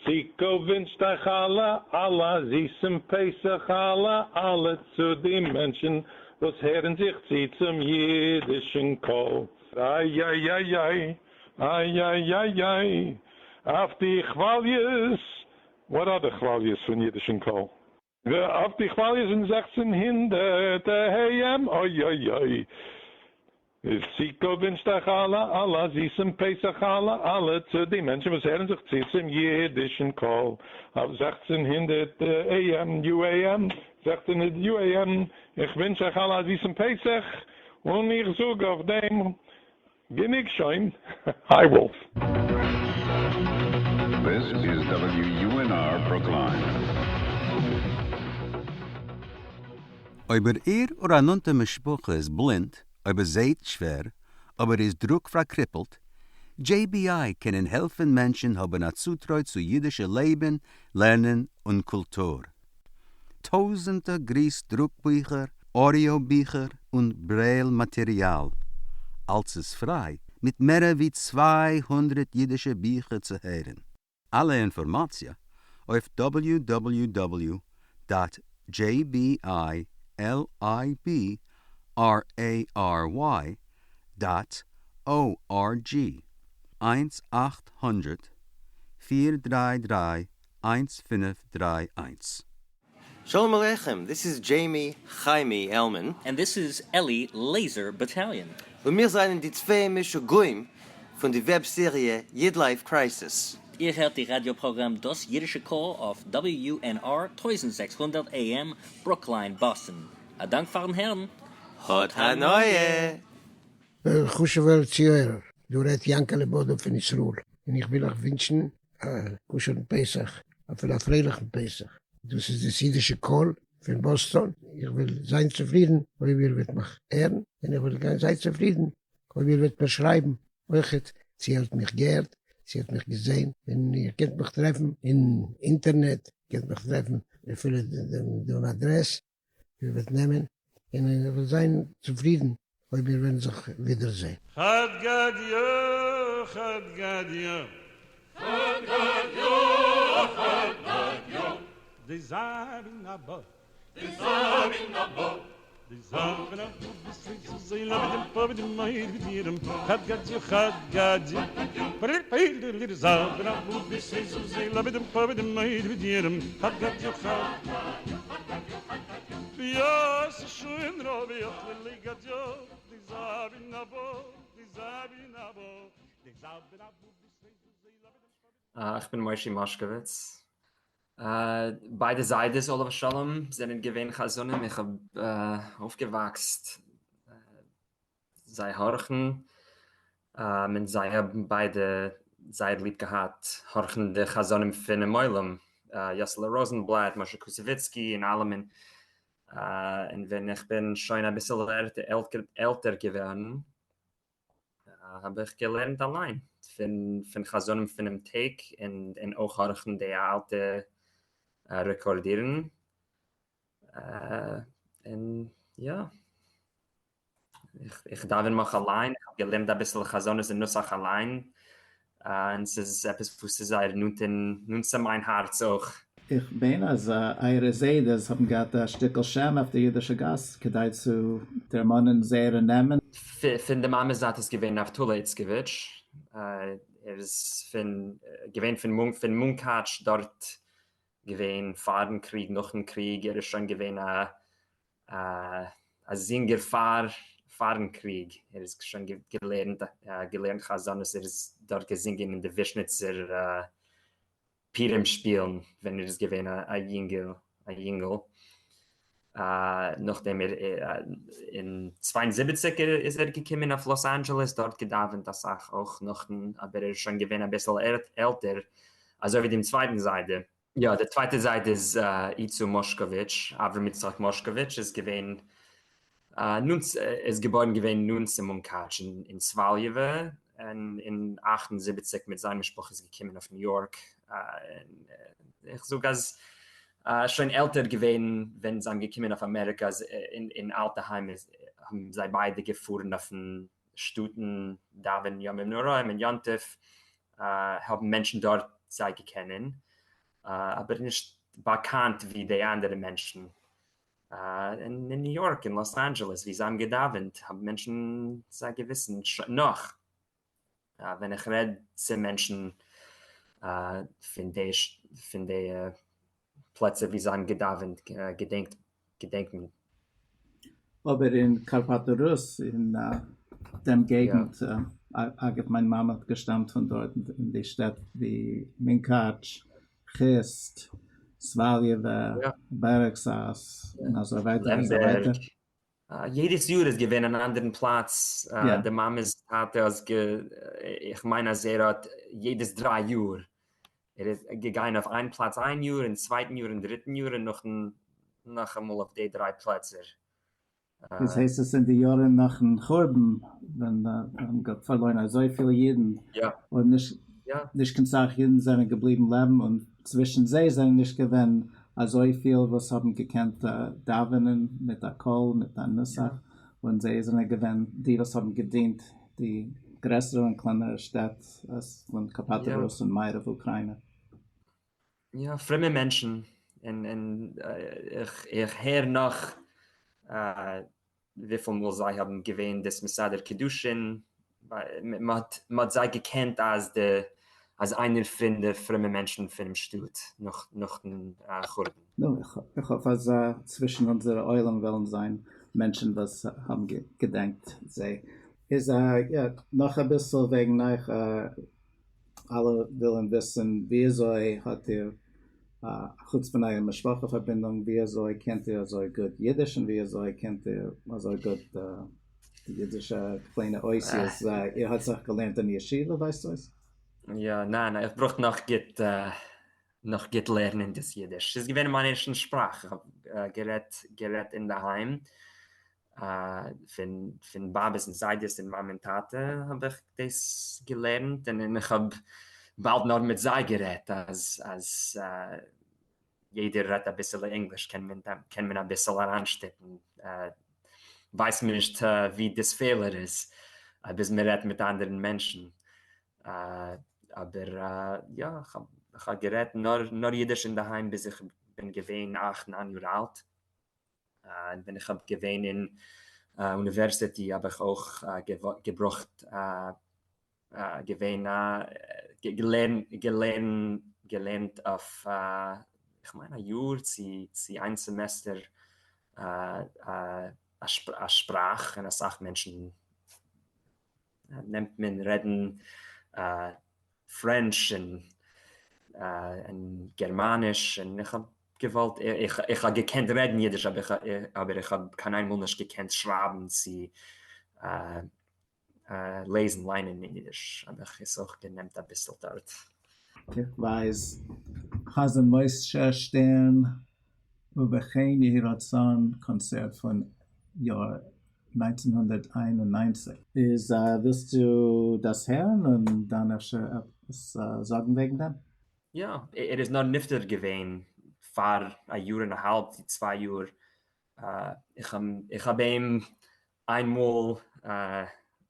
ציקאו ווינטשט אייך אלע אלע א זיסן פסח אלע אלע צו די מענטשן וואס הערן זיך צו צום אידישן קול. איי איי איי איי איי איי איי איי אויף די כוואליעס, what are the כוואליעס פון אידישן קול? אויף די כוואליעס אין 1600 AM אוי אוי אוי איז ציקאו ווינטשט אייך אלע אלע א זיסן פסח אלע אלע צו די מענטשן וואס הערן זיך צו צום אידישן קול אויף 1600 AM UAM 1600 UAM איך ווינטש אייך אלע א זיסן פסח און איך זאג אויף דעם גענוג שוין. היי וואלף.
This is WUNR Brookline.
אויב איר אדער א נאנטע משפחה איז בלינד, אויב ער זעהט שווער, אבער איז דרוק פארקריפלט, JBI קענען העלפן מענטשן האבן א צוטרוי צו אידישע לעבן, לערנען און קולטור. טויזענטער גריס דרוק ביכער, אודיאו ביכער און ברעיל מאטעריאל. אלץ איז פריי, מיט מערער ווי 200 אידישע ביכער צו הערן. אלע אינפארמאציע אויף www dot jbi. L I B R A R Y דאט O R G, 1 800 433 1531.
Shalom Aleichem, this is Jamie Chaimie Elman.
And this is Eli Laser Battalion.
און מיר זײַנען די צוויי משוגעים פֿון די וועב־סעריע YidLife Crisis.
איר הערט די ראַדיאָ־פּראָגראַם דאָס ייִדישע קול אויף WUNR 1600 AM, Brookline, Boston. אַ דאַנק פֿאַרן הערן.
האָט הנאה!
חשובֿער צוהערער, דאָ רעדט יאַנקעלע באָדעם פֿון ישׂראל. און איך וויל אײַך ווינטשן אַ כּשרן פּסח, אַפֿילו אַ פֿריילעכן פּסח. דאָס איז דאָס ייִדישע קול פֿון באָסטאָן. איך וועל זײַן צופֿרידן, אויב איר וועט מיך הערן, און איך וועל זײַן צופֿרידן, אויב איר וועט מיר שרײַבן. אויכעט, צי איר האָט מיך געהערט, צי איר האָט מיך געזען, און איר קענט מיך טרעפֿן אין אינטערנעט, קענט מיך טרעפֿן אַפֿילו דעם, דעם אַדרעס, איר וועט נעמען, און איך וועל זײַן צופֿרידן, אויב מיר וועלן זיך ווידערזען.
חד גדיא, חד גדיא. חד גדיא, חד גדיא. די זבין אבא, די זבין אבא, די זבין אבא, ביסל זיי לאב דעם פאב דעם מייד מיט חד גדיא, חד גדיא. פריפייל זבין אבא, ביסל זיי לאב דעם פאב דעם מייד מיט חד גדיא, חד יאס שוין רבי יחלי גדיא, די זבין אבא, די זבין אבא, די זבין אבא,
איך בין משה מאָשקאָוויץ. ביידע זיידעס עליו השלום זענען געווען חזנים. איך האָב אויפֿגעוואַקסט זיי האָרכן, און זיי האָבן ביידע זייער ליב געהאַט האָרכן די חזנים פֿונעם עולם, יאָסעלע ראָזענבלאַט, משה קוסעוויצקי און אַלעמען. און ווען איך בין שוין אַ ביסל עלטער געוואָרן, האָב איך געלערנט אַליין פֿון חזנים פֿונעם טעג און אויך האָרכן די אַלטע רעקאָרדירן. און יאָ, איך דאַוון מיך אַליין, איך האָב געלערנט אַ ביסל חזנות און נוסח אַליין, און ס'איז עפּעס וואָס איז זייער נאָענט נאָענט צו מײַן האַרץ אויך.
איך מיין, אַז אײַערע זיידעס האָבן געהאַט אַ שטיקל שם אויף דער ייִדישער גאַס, כּדי צו דערמאָנען זייערע נעמען.
פֿון דער מאַמעס זײַט איז געווען נפֿתּלי איצקאָוויטש. ער איז פֿון געווען פֿון פֿון מונקאַטש, דאָרט געווען פֿאַרן קריג, נאָכן קריג. ער איז שוין געווען אַ אַ זינגער פֿאַר פֿאַרן קריג. ער איז שוין געלערנט געלערנט חזנות, ער איז דאָרט געזונגען אין די ווישניצער פּורים שפּילן ווען ער איז געווען אַ ייִנגל אַ ייִנגל. נאָך דעם ער אין 72 איז ער געקומען אויף לאָס אַנדזשעלעס, דאָרט געדאַווענט אַ סך אויך נאָכן, אָבער ער איז שוין געווען אַ ביסל עלטער, אַזוי ווי דעם צווייטן זיידע. יאָ, דער צווייטער זיידע איז איצו מאָשקאָוויטש, אברהם יצחק מאָשקאָוויטש איז געווען נאָענט, איז געבוירן געווען נאָענט צו מונקאַטש אין סוואליעווע, און אין 78 מיט זיין משפחה איז געקומען אויף ניו יארק. איך זאג אז שוין עלטער געווען ווען זיי האבן געקומען אויף אמעריקא, אין אלטע היים האבן זיי ביידע געפארן אויפן שטאטן דאווענען ימים נוראים און יום טוב, האבן מענטשן דארט זיי געקענען, אבער נישט באקאנט ווי די אנדערע מענטשן. אין ניו יארק און לאס אנדזשעלעס ווי זיי האבן געדאווענט האבן מענטשן זיי געוויסן נאך. ווען איך רעד צו מענטשן פון די פון די פלעצער ווי זיי האבן געדאווענט געדענקט געדענקט מען.
אבער אין קארפאטן-רוס אין דעם געגנט, אגב מיין מאמע האט געשטאמט פון דארט אין די שטעט ווי מונקאטש, חוסט, סוואליעווע, בערעגסאז און אזוי ווייטער און אזוי ווייטער.
יעדעס יאר איז געווען אן אנדערן פלאץ, די מאמע'ס טאטע האט גע... איך מיין אז ער האט יעדעס דריי יאר, ער איז געגאנגען אויף איין פלאץ איין יאר, און צווייטן יאר און דריטן יאר און נאכן נאכאמאל אויף די דריי פלעצער.
דאס הייסט עס אין די יארן נאכן חורבן ווען מ'האט פארלוירן אזויפיל אידן און נישט נישט קיין סאך אידן זענען געבליבן לעבן און צווישן זיי זענען נישט געווען אזויפיל וואס האבן געקענט דאווענען מיט א קול מיט א נוסח און זיי זענען געווען די וואס האבן געדינט די גרעסערע און קלענערע שטעט פון קארפאטן רוס און מערב אוקריינע.
יא, פרומע מענטשן, און איך הער נאך. וויפיל מאל זיי האבן געווען דאס מסדר קידושין, מען האט זיי געקענט אז די אז איינער פון די פרומע מענטשן פונעם שטאט נאכן חורבן.
נו, איך האף אז צווישן אונזערע עולם וועלן זיין מענטשן וואס האבן געדענקט זיי. איז נאך אביסל וועגן אייך, אלע ווילן וויסן וויאזוי האט איר, חוץ פון אייער משפחה פארבינדונג, וויאזוי קענט איר אזוי גוט אידיש און וויאזוי קענט איר אזוי גוט די אידישע קליינע אותיות? איר האט זיך געלערנט אין ישיבה ווייזט אויס?
יא, ניין, איך ברויך נאך גוט נאך גוט לערנען דאס אידיש. ס'איז געווען מיין ערשטן שפראך, איך האב גערעדט גערעדט אינדערהיים פון פון באבעס און זיידעס און מאמע און טאטע האב איך דאס געלערנט און איך האב באלד נאר מיט זיי גערעדט אז אז יעדער רעדט אביסעלע ענגליש קען מען קען מען אביסל אריינשטופן ווייסט מען נישט ווי דאס פעלער איז ביז מען רעדט מיט אנדערן מענטשן אבער יא איך האב גערעדט נאר נאר אידיש אינדערהיים ביז איך בין געווען אכט ניין יאר אלט און ווען איך האב געווען אין אוניווערסיטי האב איך אויך געברויכט געווען געלערנט אויף איך מיין א יאר צו איין סעמעסטער א שפראך און אסאך מענטשן נעמט מען רעדן פרענטש און גערמאניש און איך האב געוואלט איך האב געקענט רעדן אידיש אבער איך האב קיין איינמאל נישט געקענט שרייבן צו לעזן ליינען אין אידיש האב איך עס אויך גענעמט אביסל דארט.
איך ווייס חזן משה שטערן ובכן יהי רצון קאנצערט פון יאר 1991. איז ווילסטו דאס הערן און דאן אפשר עפעס זאגן וועגן דעם?
יא, ער איז נאר נפטר געווען פאר א יאר און א האלב צו צוויי יאר, איך האב אים איינמאל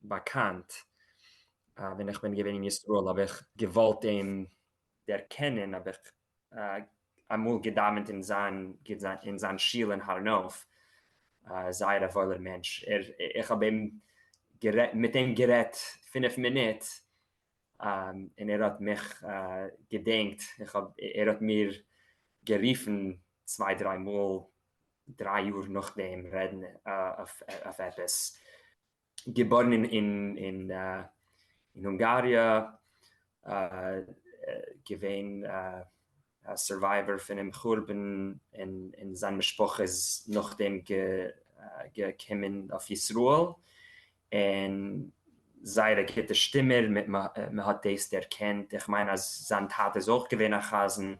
באקאנט ווען איך בין געווען אין ישראל האב איך געוואלט אים דערקענען האב איך אמאל געדאווענט אין זיין אין זיין שול אין הר נוף, זייער א וואוילער מענטש, ער איך האב אים מיט אים גערעדט פינף מינוט און ער האט מיך געדענקט, איך האב ער האט מיר גערופן צוויי דריי מאל דריי יאר נאכדעם רעדן אויף עפעס. געבארן אין הונגאריע, געווען א survivor פונעם חורבן און זיין משפחה איז נאכדעם געקומען אויף ישראל, און זייער א גוטע שטימער, מען האט דאס דערקענט, איך מיין אז זיין טאטע איז אויך געווען א חזן,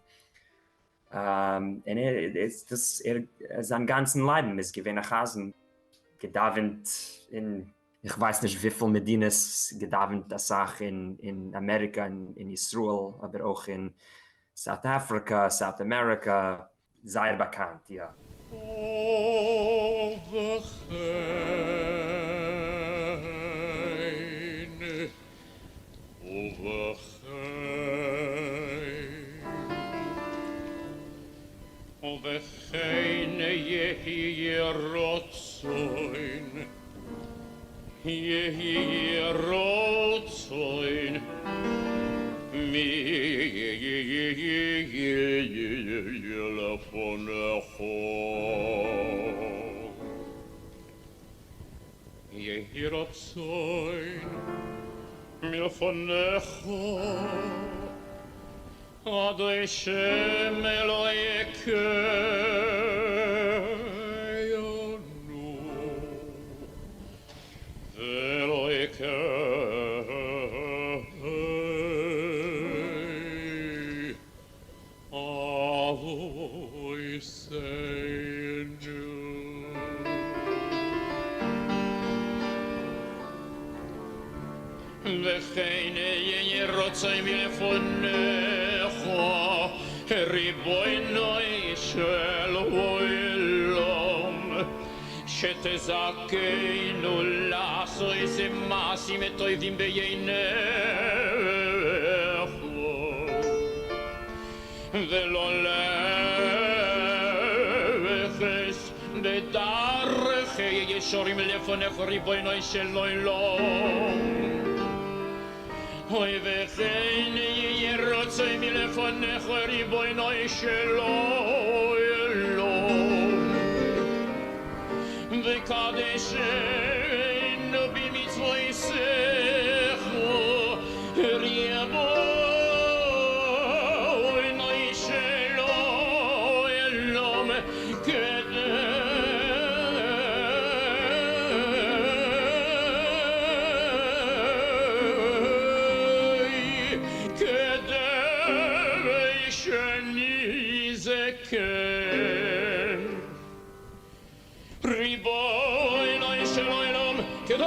און ער איז דאס ער זיין גאנצן לעבן איז געווען א חזן, געדאווענט אין איך ווייס נישט וויפיל מדינות, געדאווענט אסאך אין אין אמעריקא און אין ישראל אבער אויך אין South Africa, South America, זייער באקאנט יא.
ובכן יהי רצון, יהי רצון מלפניך. יהי רצון מלפניך אדון שם אלוהינו ואלוהי אבותינו. וכן יהי רצון מלפניך ריבונו של עולם שתזכנו לעשות מעשים טובים בעיניך ולא ללכת בדרך
הישרים לפניך ריבונו של עולם. אוי וכן יהיה רצון מלפניך ריבונו של עולם. וקדשנו במצוותיך ריבונו של עולם כדי שנזכה. ריבונו של עולם כדי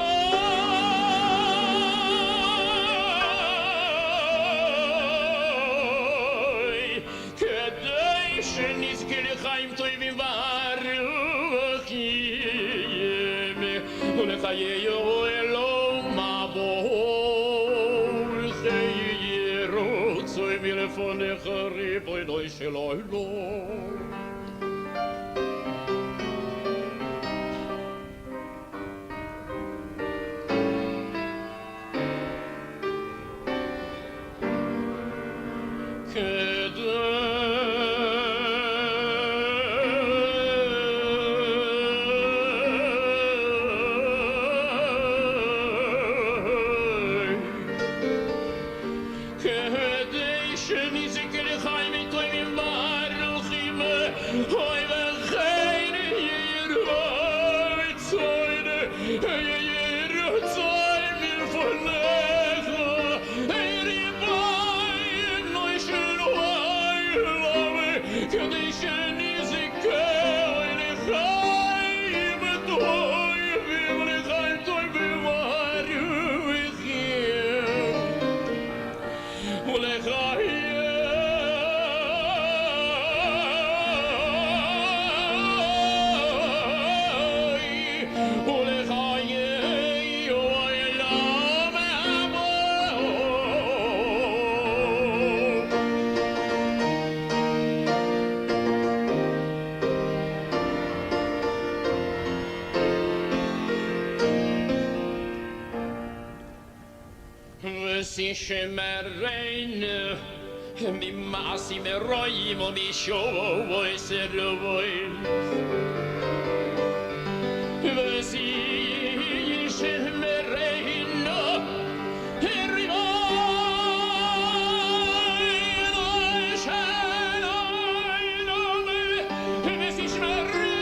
שנזכה לחיים טובים וארוכים ולחיי עולם הבא יהיה רצון מלפניך ריבונו של עולם. כדי שנזכה לחיים טובים וארוכים, אוי וכן יהיה רצון, יהיה רצון מלפניך, ריבונו של עולם, כדי שנזכה לחיים טובים, לחיים טובים וארוכים. ולחיי ולחיי עולם הבא. ושישמרנו ממעשים רעים ומשובוי סרבוי. ושישמרנו ריבונו של עולם, ושישמרנו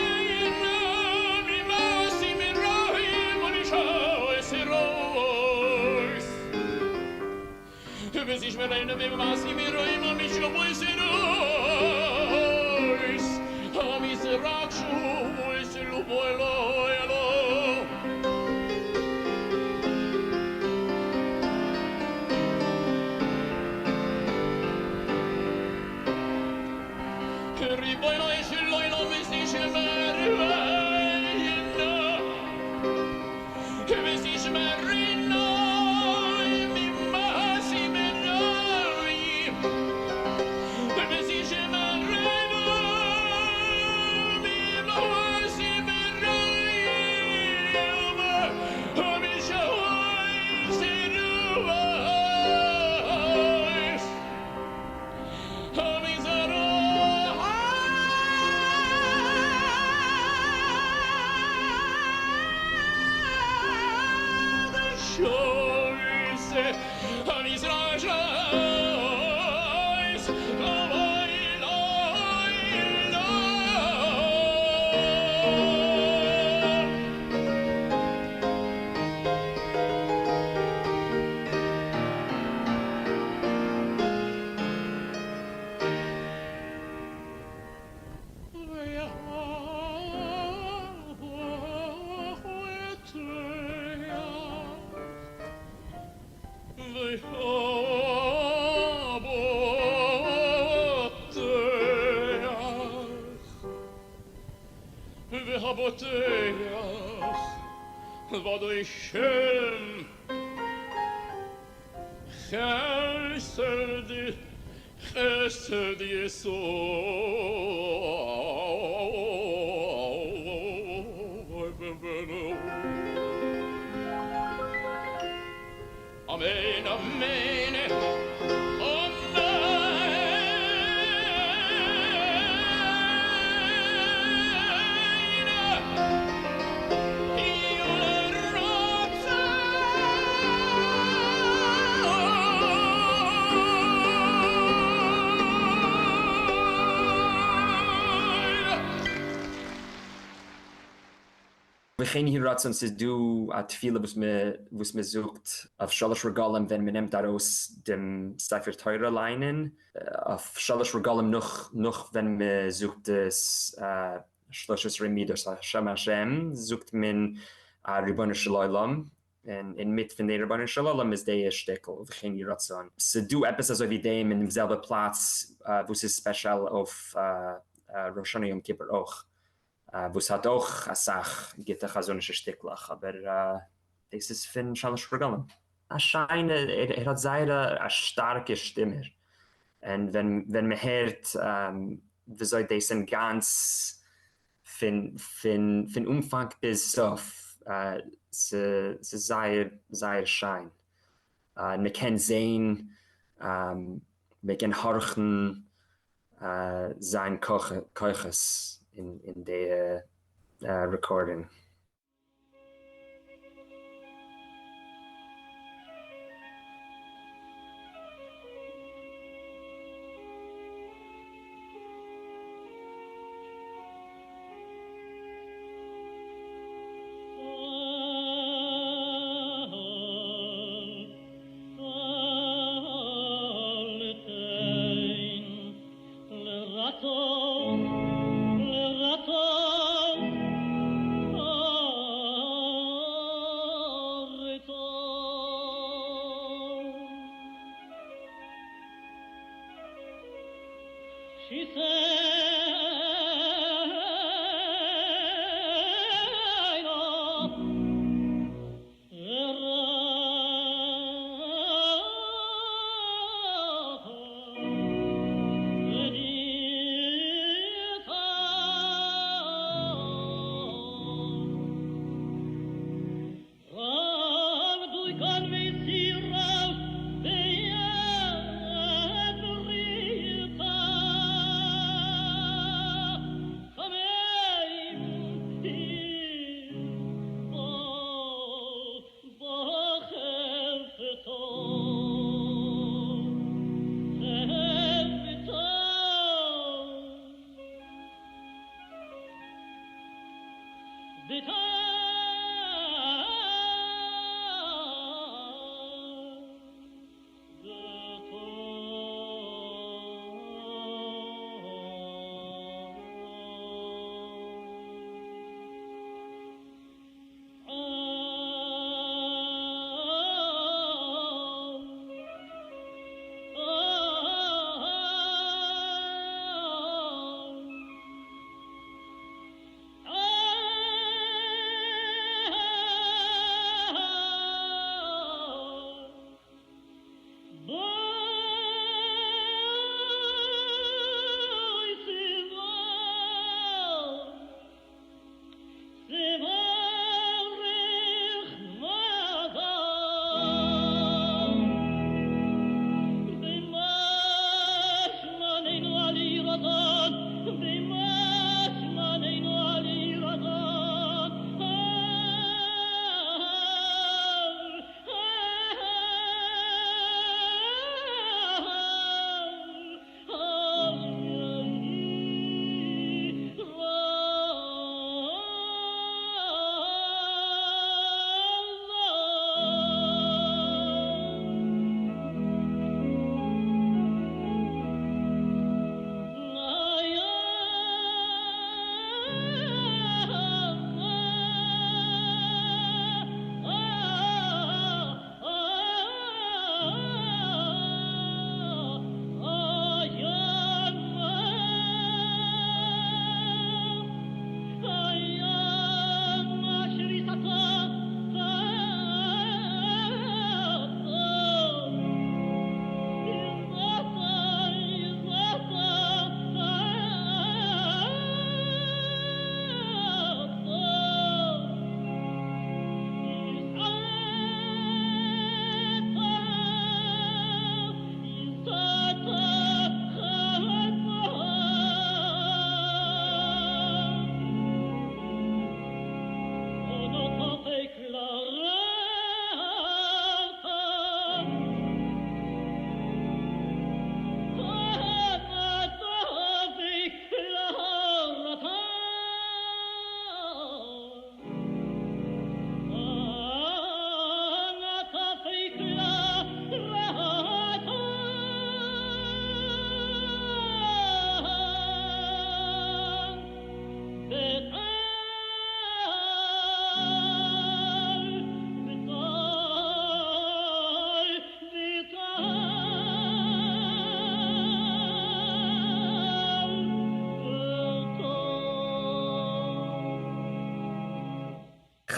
ממעשים רעים ומשובוי סרבוי. ושישמרנו ממעשים רעים ומשובוי סרבוי. המזרק שובוי סלובוי לא אלו. ריבונו של עולם ושישמרנו ושישמרנו ממעשים רעים ושישמרנו ממעשים רעים ומשבוי סרבוי. המזרח Scheiße, המזרח Scheiß, אוי, אוי, אוי. והבוטח ודוי שם חסד חסד יסוד. אמן,
וכן יהי רצון ס'איז דא א תפילה וואס וואס מען זאגט אויף שלש רגלים ווען מען נעמט ארויס דעם ספר תורה ליינען, אויף שלש רגלים נאך נאך ווען מען זאגט עס שלש עשרה מידות השם השם זאגט מען רבונו של עולם, און אינמיט פון די רבונו של עולם איז די שטיקל וכן יהי רצון. ס'דא עפעס אזוי ווי דעם אין דעם זעלבע פלאץ וואס איז ספעשעל אויף ראש השנה יום כיפור אויך. וואס האט אויך אסאך גוטע חזנישע שטיקלעך, אבער דאס איז פון שלש רגלים. א שיינע, ער האט זייער א שטארקע שטימע, און ווען ווען מען הערט וויאזוי דאס אין גאנץ פון פון פון אנפאנג ביז סוף, ס'איז זייער זייער שיין, און מען קען זעהן, מען קען הארכן זיין כוחות אין די רעקארדינג.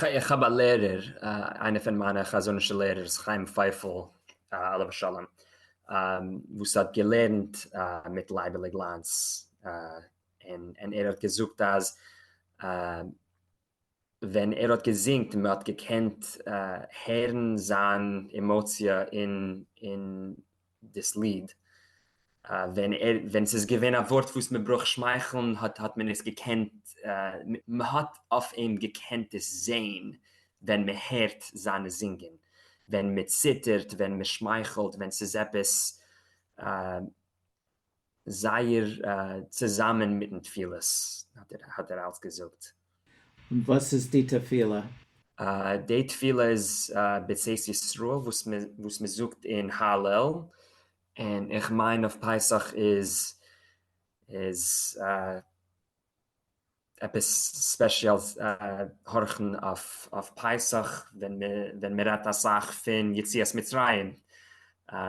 איך האב א לערער, איינער פון מיינע חזנישע לערערס, חיים פייפל עליו השלום, וואס האט געלערנט מיט לייבעלע גלאנץ, און ער האט געזאגט אז ווען ער האט געזינגט מען האט געקענט הערן זיין עמאציע אין דאס ליד, ווען ער ווען ס'איז געווען א ווארט וואס מען ברויך שמייכלן האט האט מען עס געקענט מען האט אויף אים געקענט עס זעהן ווען מען הערט זיינע זינגען, ווען מען ציטערט ווען מען שמייכלט ווען ס'איז עפעס זייער צוזאמען מיטן תפילות האט ער אלץ געזאגט.
און וואס איז די תפילה?
די תפילה איז בצאת ישראל וואס מען זאגט אין הלל, און איך מיין אויף פסח איז איז עפעס ספעשיעל הארכן אויף פסח ווען מען רעדט אסאך פון יציאת מצרים,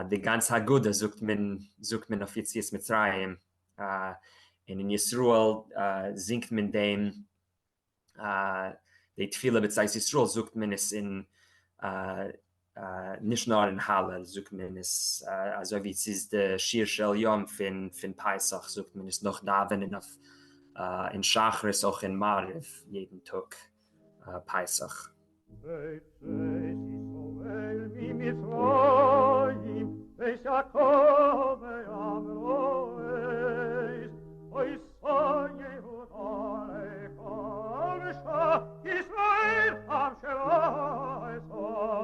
די גאנצע הגדה זאגט מען זאגט מען אויף יציאת מצרים, און אין ישראל זינגט מען דעם די תפילה בצאת ישראל זאגט מען עס אין נישט נאר אין הלל זאגט מען עס אזוי ווי ס'איז די שיר של יום פון פון פסח זאגט מען עס נאך דאווענען אויף אין שחרית אויך אין מעריב יעדן טאג פסח.
בצאת ישראל ממצרים בית יעקב ואמרו היתה יהודה לכבשה ישראל עם שלא עשה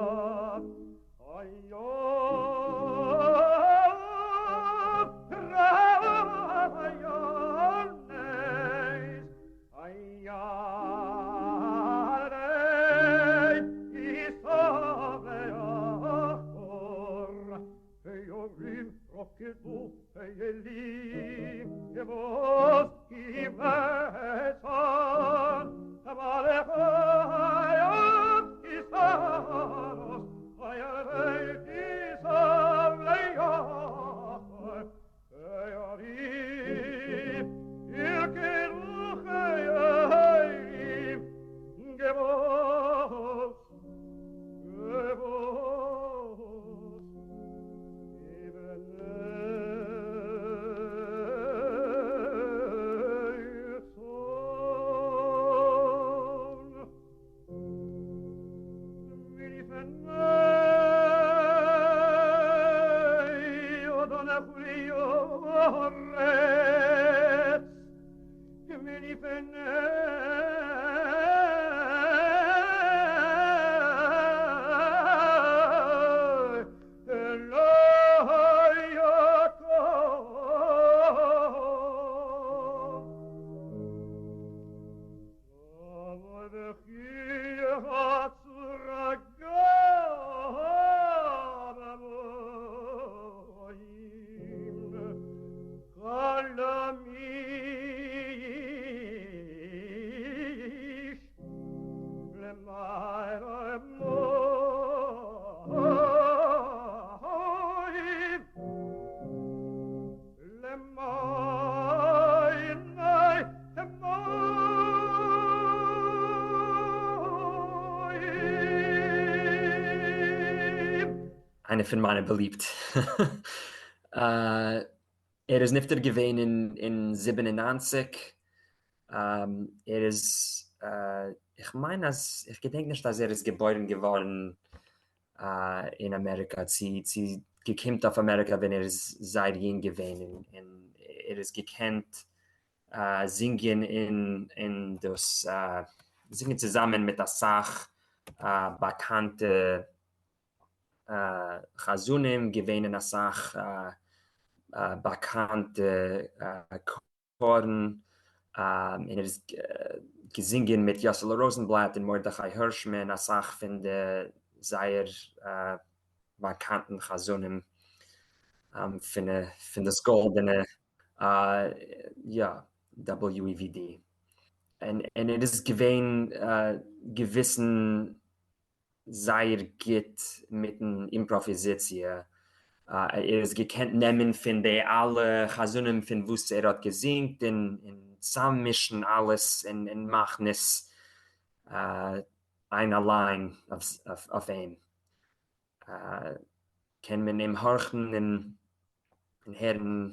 איינער פון מיינע באליבט. ער איז נפטר געווען אין 97, ער איז, איך מיין אז, איך געדענק נישט אז ער איז געבוירן געווארן אין אמעריקא, צו צו געקומט אויף אמעריקא ווען ער איז זייער יונג געווען, און ער איז געקענט זינגען אין אין דאס זינגען צוזאמען מיט אסאך באקאנטע חזנים, געווען אין אסאך באקאנטע כארן, און ער איז געזינגען מיט יאסעלע ראזענבלאט און מרדכי הירשמאן, אסאך פון די זייער באקאנטן חזנים פון דאס גאלדענע יא, WEVD, און ער איז געווען געוויסן זייער גוט מיטן אימפראוויזיציע, ער איז געקענט נעמען פון די אלע חזנים פון וואס ער האט געזינגט און צאממישן אלעס און מאכן עס. איין אליין אויף אים. קען מען אים הארכן און הערן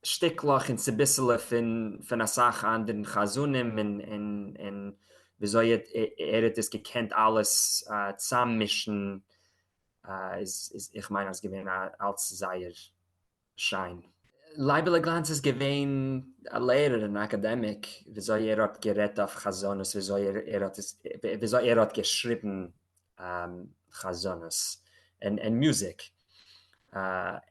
שטיקלעך און צוביסעלע פון אסאך אנדערן חזנים און וויאזוי ער האט עס געקענט אלעס צאממישן איז איך מיין אז געווען אלץ זייער שיין. לייבעלע גלאנץ איז געווען א לערער און academic, וויאזוי ער האט גערעדט אויף חזנות, וויאזוי ער האט געשריבן חזנות און מוזיק,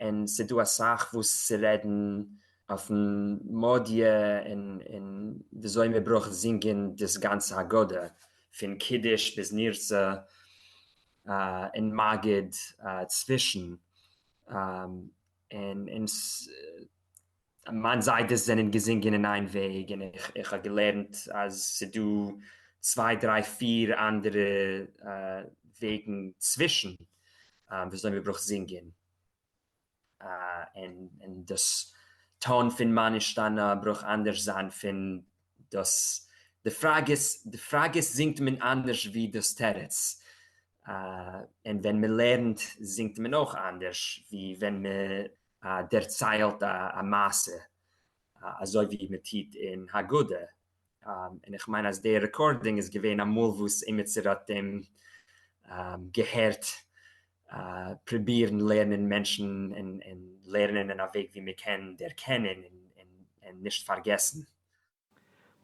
און ס'דא אסאך וואס צו רעדן אויפן מעלאדיע און וויאזוי מ'ברויך זינגען דאס גאנצע הגדה, פון קידוש ביז נרצה און מגיד צווישן. און מיין זיידעס זענען געזינגען אין איין וועג און איך האב געלערנט אז ס'דא צוויי דריי פיר אנדערע וועגן צווישן וויאזוי מ'ברויך זינגען, און דאס טאן פון מה נשתנה ברויך אנדערש זיין פון דאס, די פראגעס, די פראגעס זינגט מען אנדערש ווי דאס תירוץ, און ווען מען לערנט זינגט מען אויך אנדערש ווי ווען מען דערציילט א מעשה אזוי ווי מען טוט אין הגדה, און איך מיין אז די recording איז געווען אמאל וואס עימיצער האט אים געהערט פרובירן לערנען מענטשן און לערנען אין א וועג ווי מען קען דערקענען און נישט פארגעסן.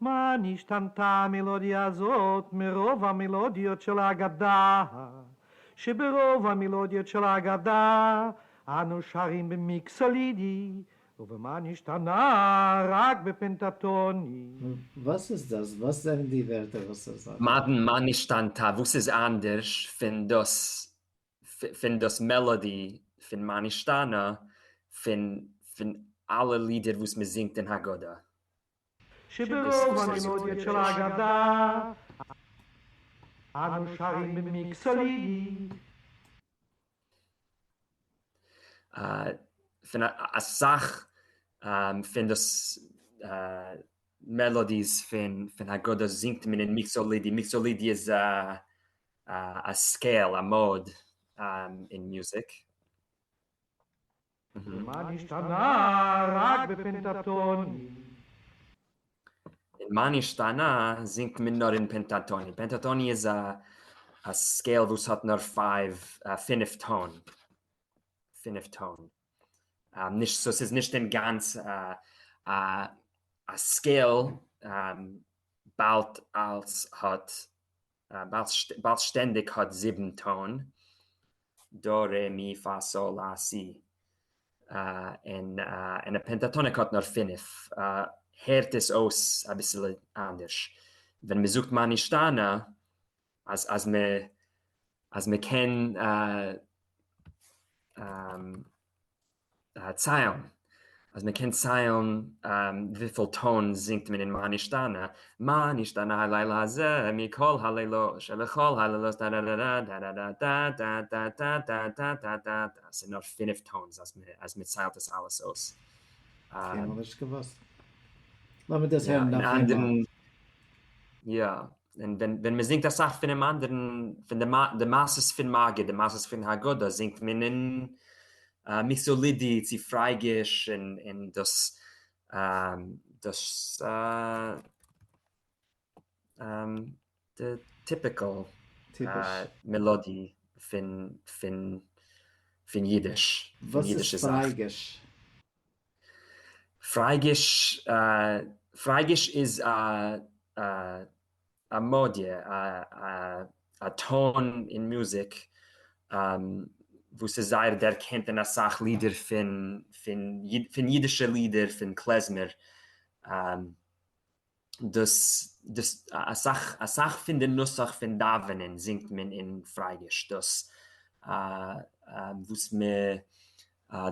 מה נשתנתה המלודיה הזאת מרוב המלודיות של ההגדה? שברוב המלודיות של ההגדה אנו שרים במיקסולידי, ובמה נשתנה רק בפנטטוני.
וואס איז דאס? וואס זענען די ווערטער וואס ער זאגט?
מה נשתנתה, וואס איז אנדערש פון דאס פון דאס melody פון מה נשתנה פון פון אלע לידער וואס מען זינגט אין הגדה?
שברוב המלודיות של ההגדה אנו שרים במיקסולידי.
פון אסאך פון דאס melodies פון פון הגדה זינגט מען אין מיקסולידי, מיקסולידי איז א scale, א mode אין מוזיק.
מה נשתנה רק בפנטטוני.
אין מה נשתנה זינגט מען נאר אין פענטאטאני. פענטאטאני איז א scale וואס האט נאר five, פינף טאן. פינף טאן. נישט, so ס'איז נישט אינגאנץ א scale באלד אלס האט באלד שטענדיג האט זיבן טאן, דא רע מי פא סא לא סי, און א pentatonic האט נאר פינף, הערט עס אויס אביסעלע אנדערש ווען מען זאגט מה נשתנה, אז אז מען אז מען קען ציילן, אז מען קען ציילן וויפיל טאן זינגט מען אין מה נשתנה, מה נשתנה הלילה הזה מכל הלילות שבכל הלילות דא דא דא דא דא דא דא דא דא דא דא דא דא דא, ס'איז נאר פינף tones אז מען ציילט עס אלעס אויס.
קיינמאל נישט געוואוסט. לאמיר דאס הערן נאך איינמאל.
יא, און ווען ווען מען זינגט אסאך פונעם אנדערן, פון די די מעשות פון מגיד, די מעשות פון הגדה, זינגט מען אין מיקסולידי צו פרייגיש און און דאס דאס די typical melody פון פון פון אידיש, פון
וואס איז
אידישע זאך.
פרייגיש?
פרייגיש, פרייגיש איז א א מעלאדיע, א טאן אין מוזיק וואס איז זייער דערקענט אין אסאך לידער פון פון אידישע לידער פון קלעזמער, דאס דאס אסאך אסאך פון די נוסח פון דאווענען זינגט מען אין פרייגיש, דאס וואס מ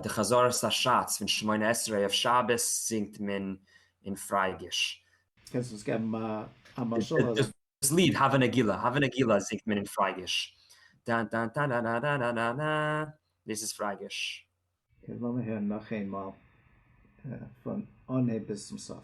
די חזרת הש"ץ פון שמונה עשרה אויף שבת זינגט מען אין פרייגיש.
קענסט אונז געבן א משל?
דאס ליד הבה נגילה, הבה נגילה זינגט מען אין פרייגיש. דא דא דא דא דא דא דא דא, דאס איז פרייגיש.
okay, לאמיר הערן נאך איינמאל פון אנהייב ביז צום סוף.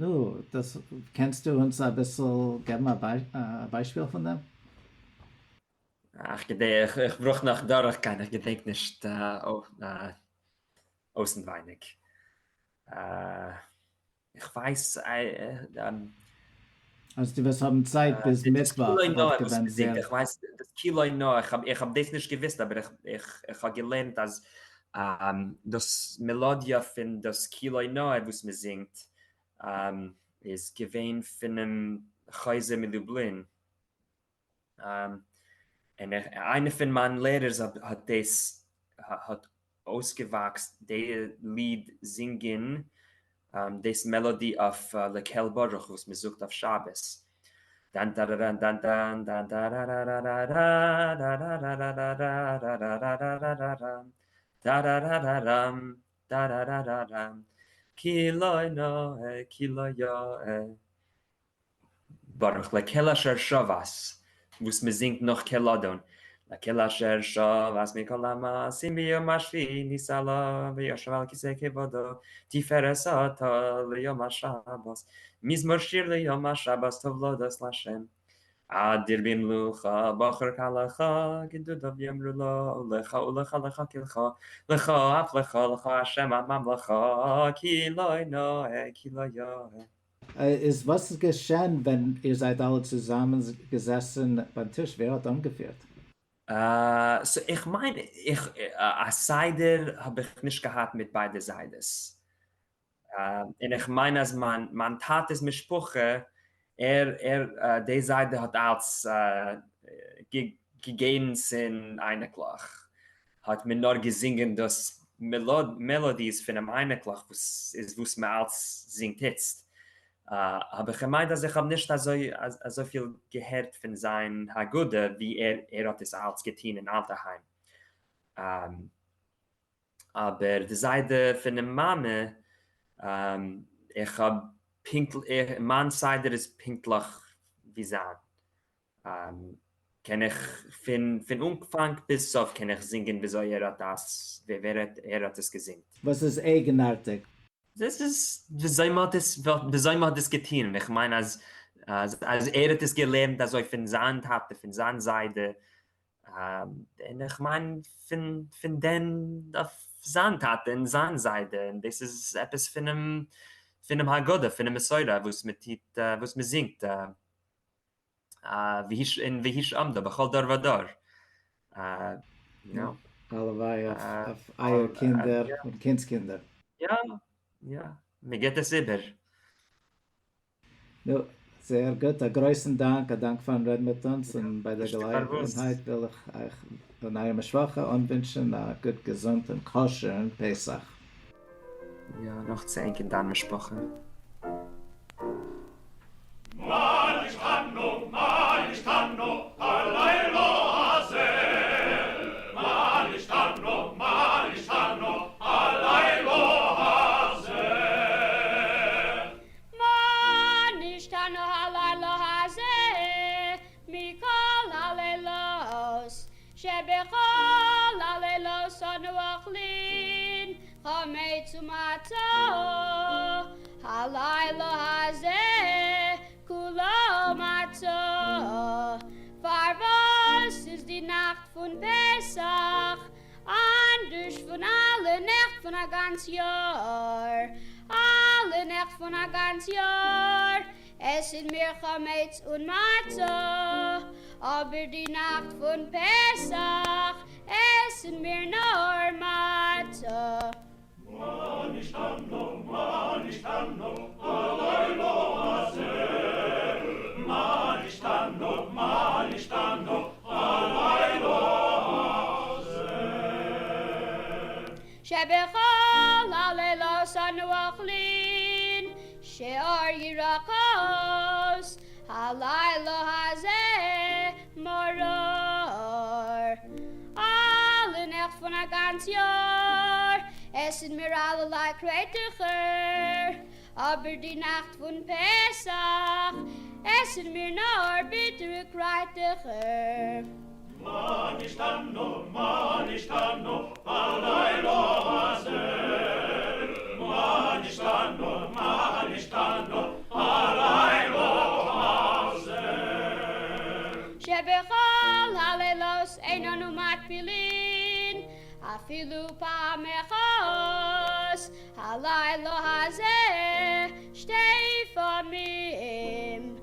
נו, דאס קענסטו אונז אביסל געבן א ביישפיל פון דעם?
איך געדענק, איך ברויך נאך דורכגיין, איך געדענק נישט אויסנווייניג. איך ווייס
אז דו וועסט האבן צייט ביז מיטוואך וואלט געווען זייער.
איך ווייס דאס כי לא נאה, איך האב דאס נישט געוויסט אבער איך האב געלערנט אז דאס מעלאדיע פון דאס כי לא נאה וואס מען זינגט איז געווען פונעם חוזה מלובלין, און איינער פון מיין לערערס האט דאס האט אויסגעוואקסט די ליד זינגען דאס מעלאדי אויף לקל ברוך וואס מען זאגט אויף שבת, דאן דאראראן דאן דאן דאן דאראראראראראראראראראראראראראראראראראראראם דאראראראראם דאראראראראם כי לא נאה כי לא יאה ברוך לקל אשר שבת וואס מען זינגט נאך קל אדון, לקל אשר שבת מכל המעשים ביום השביעי נתעלה וישב על כסא כבודו תפארת אתה ליום השבת מזמור שיר ליום השבת טוב להודות לה' אדיר במלוכה בחור קל לך גדודיו יאמרו לו לך ולך לך קלך לך אף לך לך השם הממלכה כי לא נאה כי לא יאה.
איז וואס איז געשען ווען איר זייט אלע צוזאמען געזעסן ביים טיש? ווער האט אנגעפירט?
So איך מיין איך א סדר האב איך נישט געהאט מיט ביידע זיידעס, און איך מיין אז מיין מיין טאטע'ס משפחה ער ער די זיידע האט אלץ געגעבן צון אייניקלעך האט מען נאר געזינגען דאס מעלאדיס פונעם אייניקלעך וואס איז וואס מען אלץ זינגט איצט, האב איך געמיינט אז איך האב נישט אזוי אזויפיל געהערט פון זיין הגדה ווי ער ער האט עס אלץ געטון אין אלטע היים, אבער די זיידע פונעם מאמע איך האב פונקט מיין סדר איז פונקטליך ווי זיין, קען איך פון פון אנפאנג ביז סוף קען איך זינגען וויאזוי ער האט דאס ווי ער האט עס געזינגט.
וואס איז אייגנארטיג?
דאס איז וויאזוי מען האט עס וויאזוי מען האט עס געטון און איך מיין אז אז ער האט עס געלערנט אזוי פון זיין טאטע פון זיין זיידע און איך מיין פון פון דען אויף זיין טאטע און זיין זיידע און דאס איז עפעס פונעם פונעם הגדה פונעם מסורה וואס מען טוט וואס מען זינגט. און והיא שעמדה בכל דור ודור.
הלוואי אויף אייער קינדער און קינדס קינדער.
יא, יא, מען גיבט עס איבער.
נו, זייער גוט, א גרויסן דאנק, א דאנק פארן רעדן מיט אונז, און ביי דער געלעגנהייט וויל איך אייך און אייער משפחה אנווינטשן א גוט געזונט און כשר'ן פסח.
יא, נאך צו ענק און דיין משפחה.
מה נשתנו, מה נשתנו, הלילה הזה? מה נשתנו, מה נשתנו, הלילה הזה?
מה נשתנו הלילה הזה מכל הלילות שבכל הלילות אנו אוכלין חמץ ומצה הלילה הזה כולו מצה פארוואס איז די נאכט פון פסח אנדערש פון אלע נעכט פון א גאנץ יאר? אלע נעכט פון א גאנץ יאר עסן מיר חמץ און מצה, אבער די נאכט פון פסח עסן מיר נאר מצה.
מה נשתנו מה נשתנו הלילה הזה מה נשתנו מה נשתנו הלילה הזה.
שבכל הלילות אנו אוכלין שאר ירקות הלילה הזה מרור. אלע נעכט פון א גאנץ יאר עסן מיר אלערליי קרייטעכער, אבער די נאכט פון פסח עסן מיר נאר ביטערע קרייטעכער.
מה נשתנו מה נשתנו הלילה הזה מה נשתנו מה נשתנו.
תפילין אפילו פעם אחת הלילה הזה שתי פעמים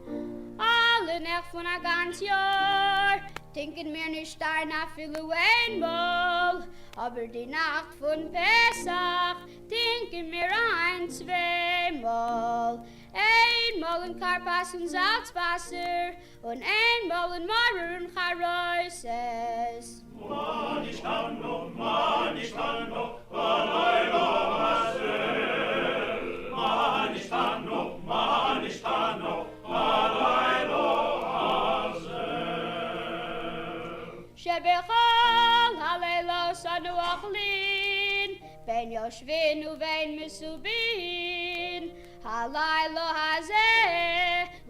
אלע נעכט פון א גאנץ יאר טינקען מיר נישט איין אפילו איינמאל אבער די נאכט פון פסח טינקען מיר איין צוויי מאל איינמאל אין כרפס און זאלץ וואסער און איינמאל אין מרור און חרוסת.
מה נשתנו, מה נשתנו, בלילה הזה? מה נשתנו, מה נשתנו, בלילה הזה?
שבכל הלילות אנו אוכלין, בין יושבין ובין מסובין, הלילה הזה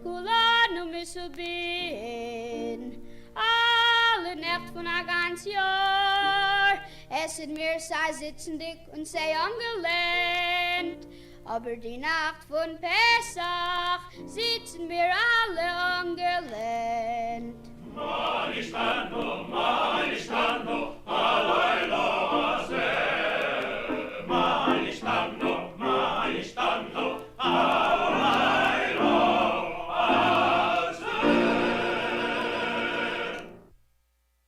כולנו מסובין. אלע נעכט פון א גאנץ יאר עסן מיר סיי זיצנדיג און סיי אנגעלענט, אבער די נאכט פון פסח זיצן מיר אלע אנגעלענט.
מה נשתנו, מה נשתנו,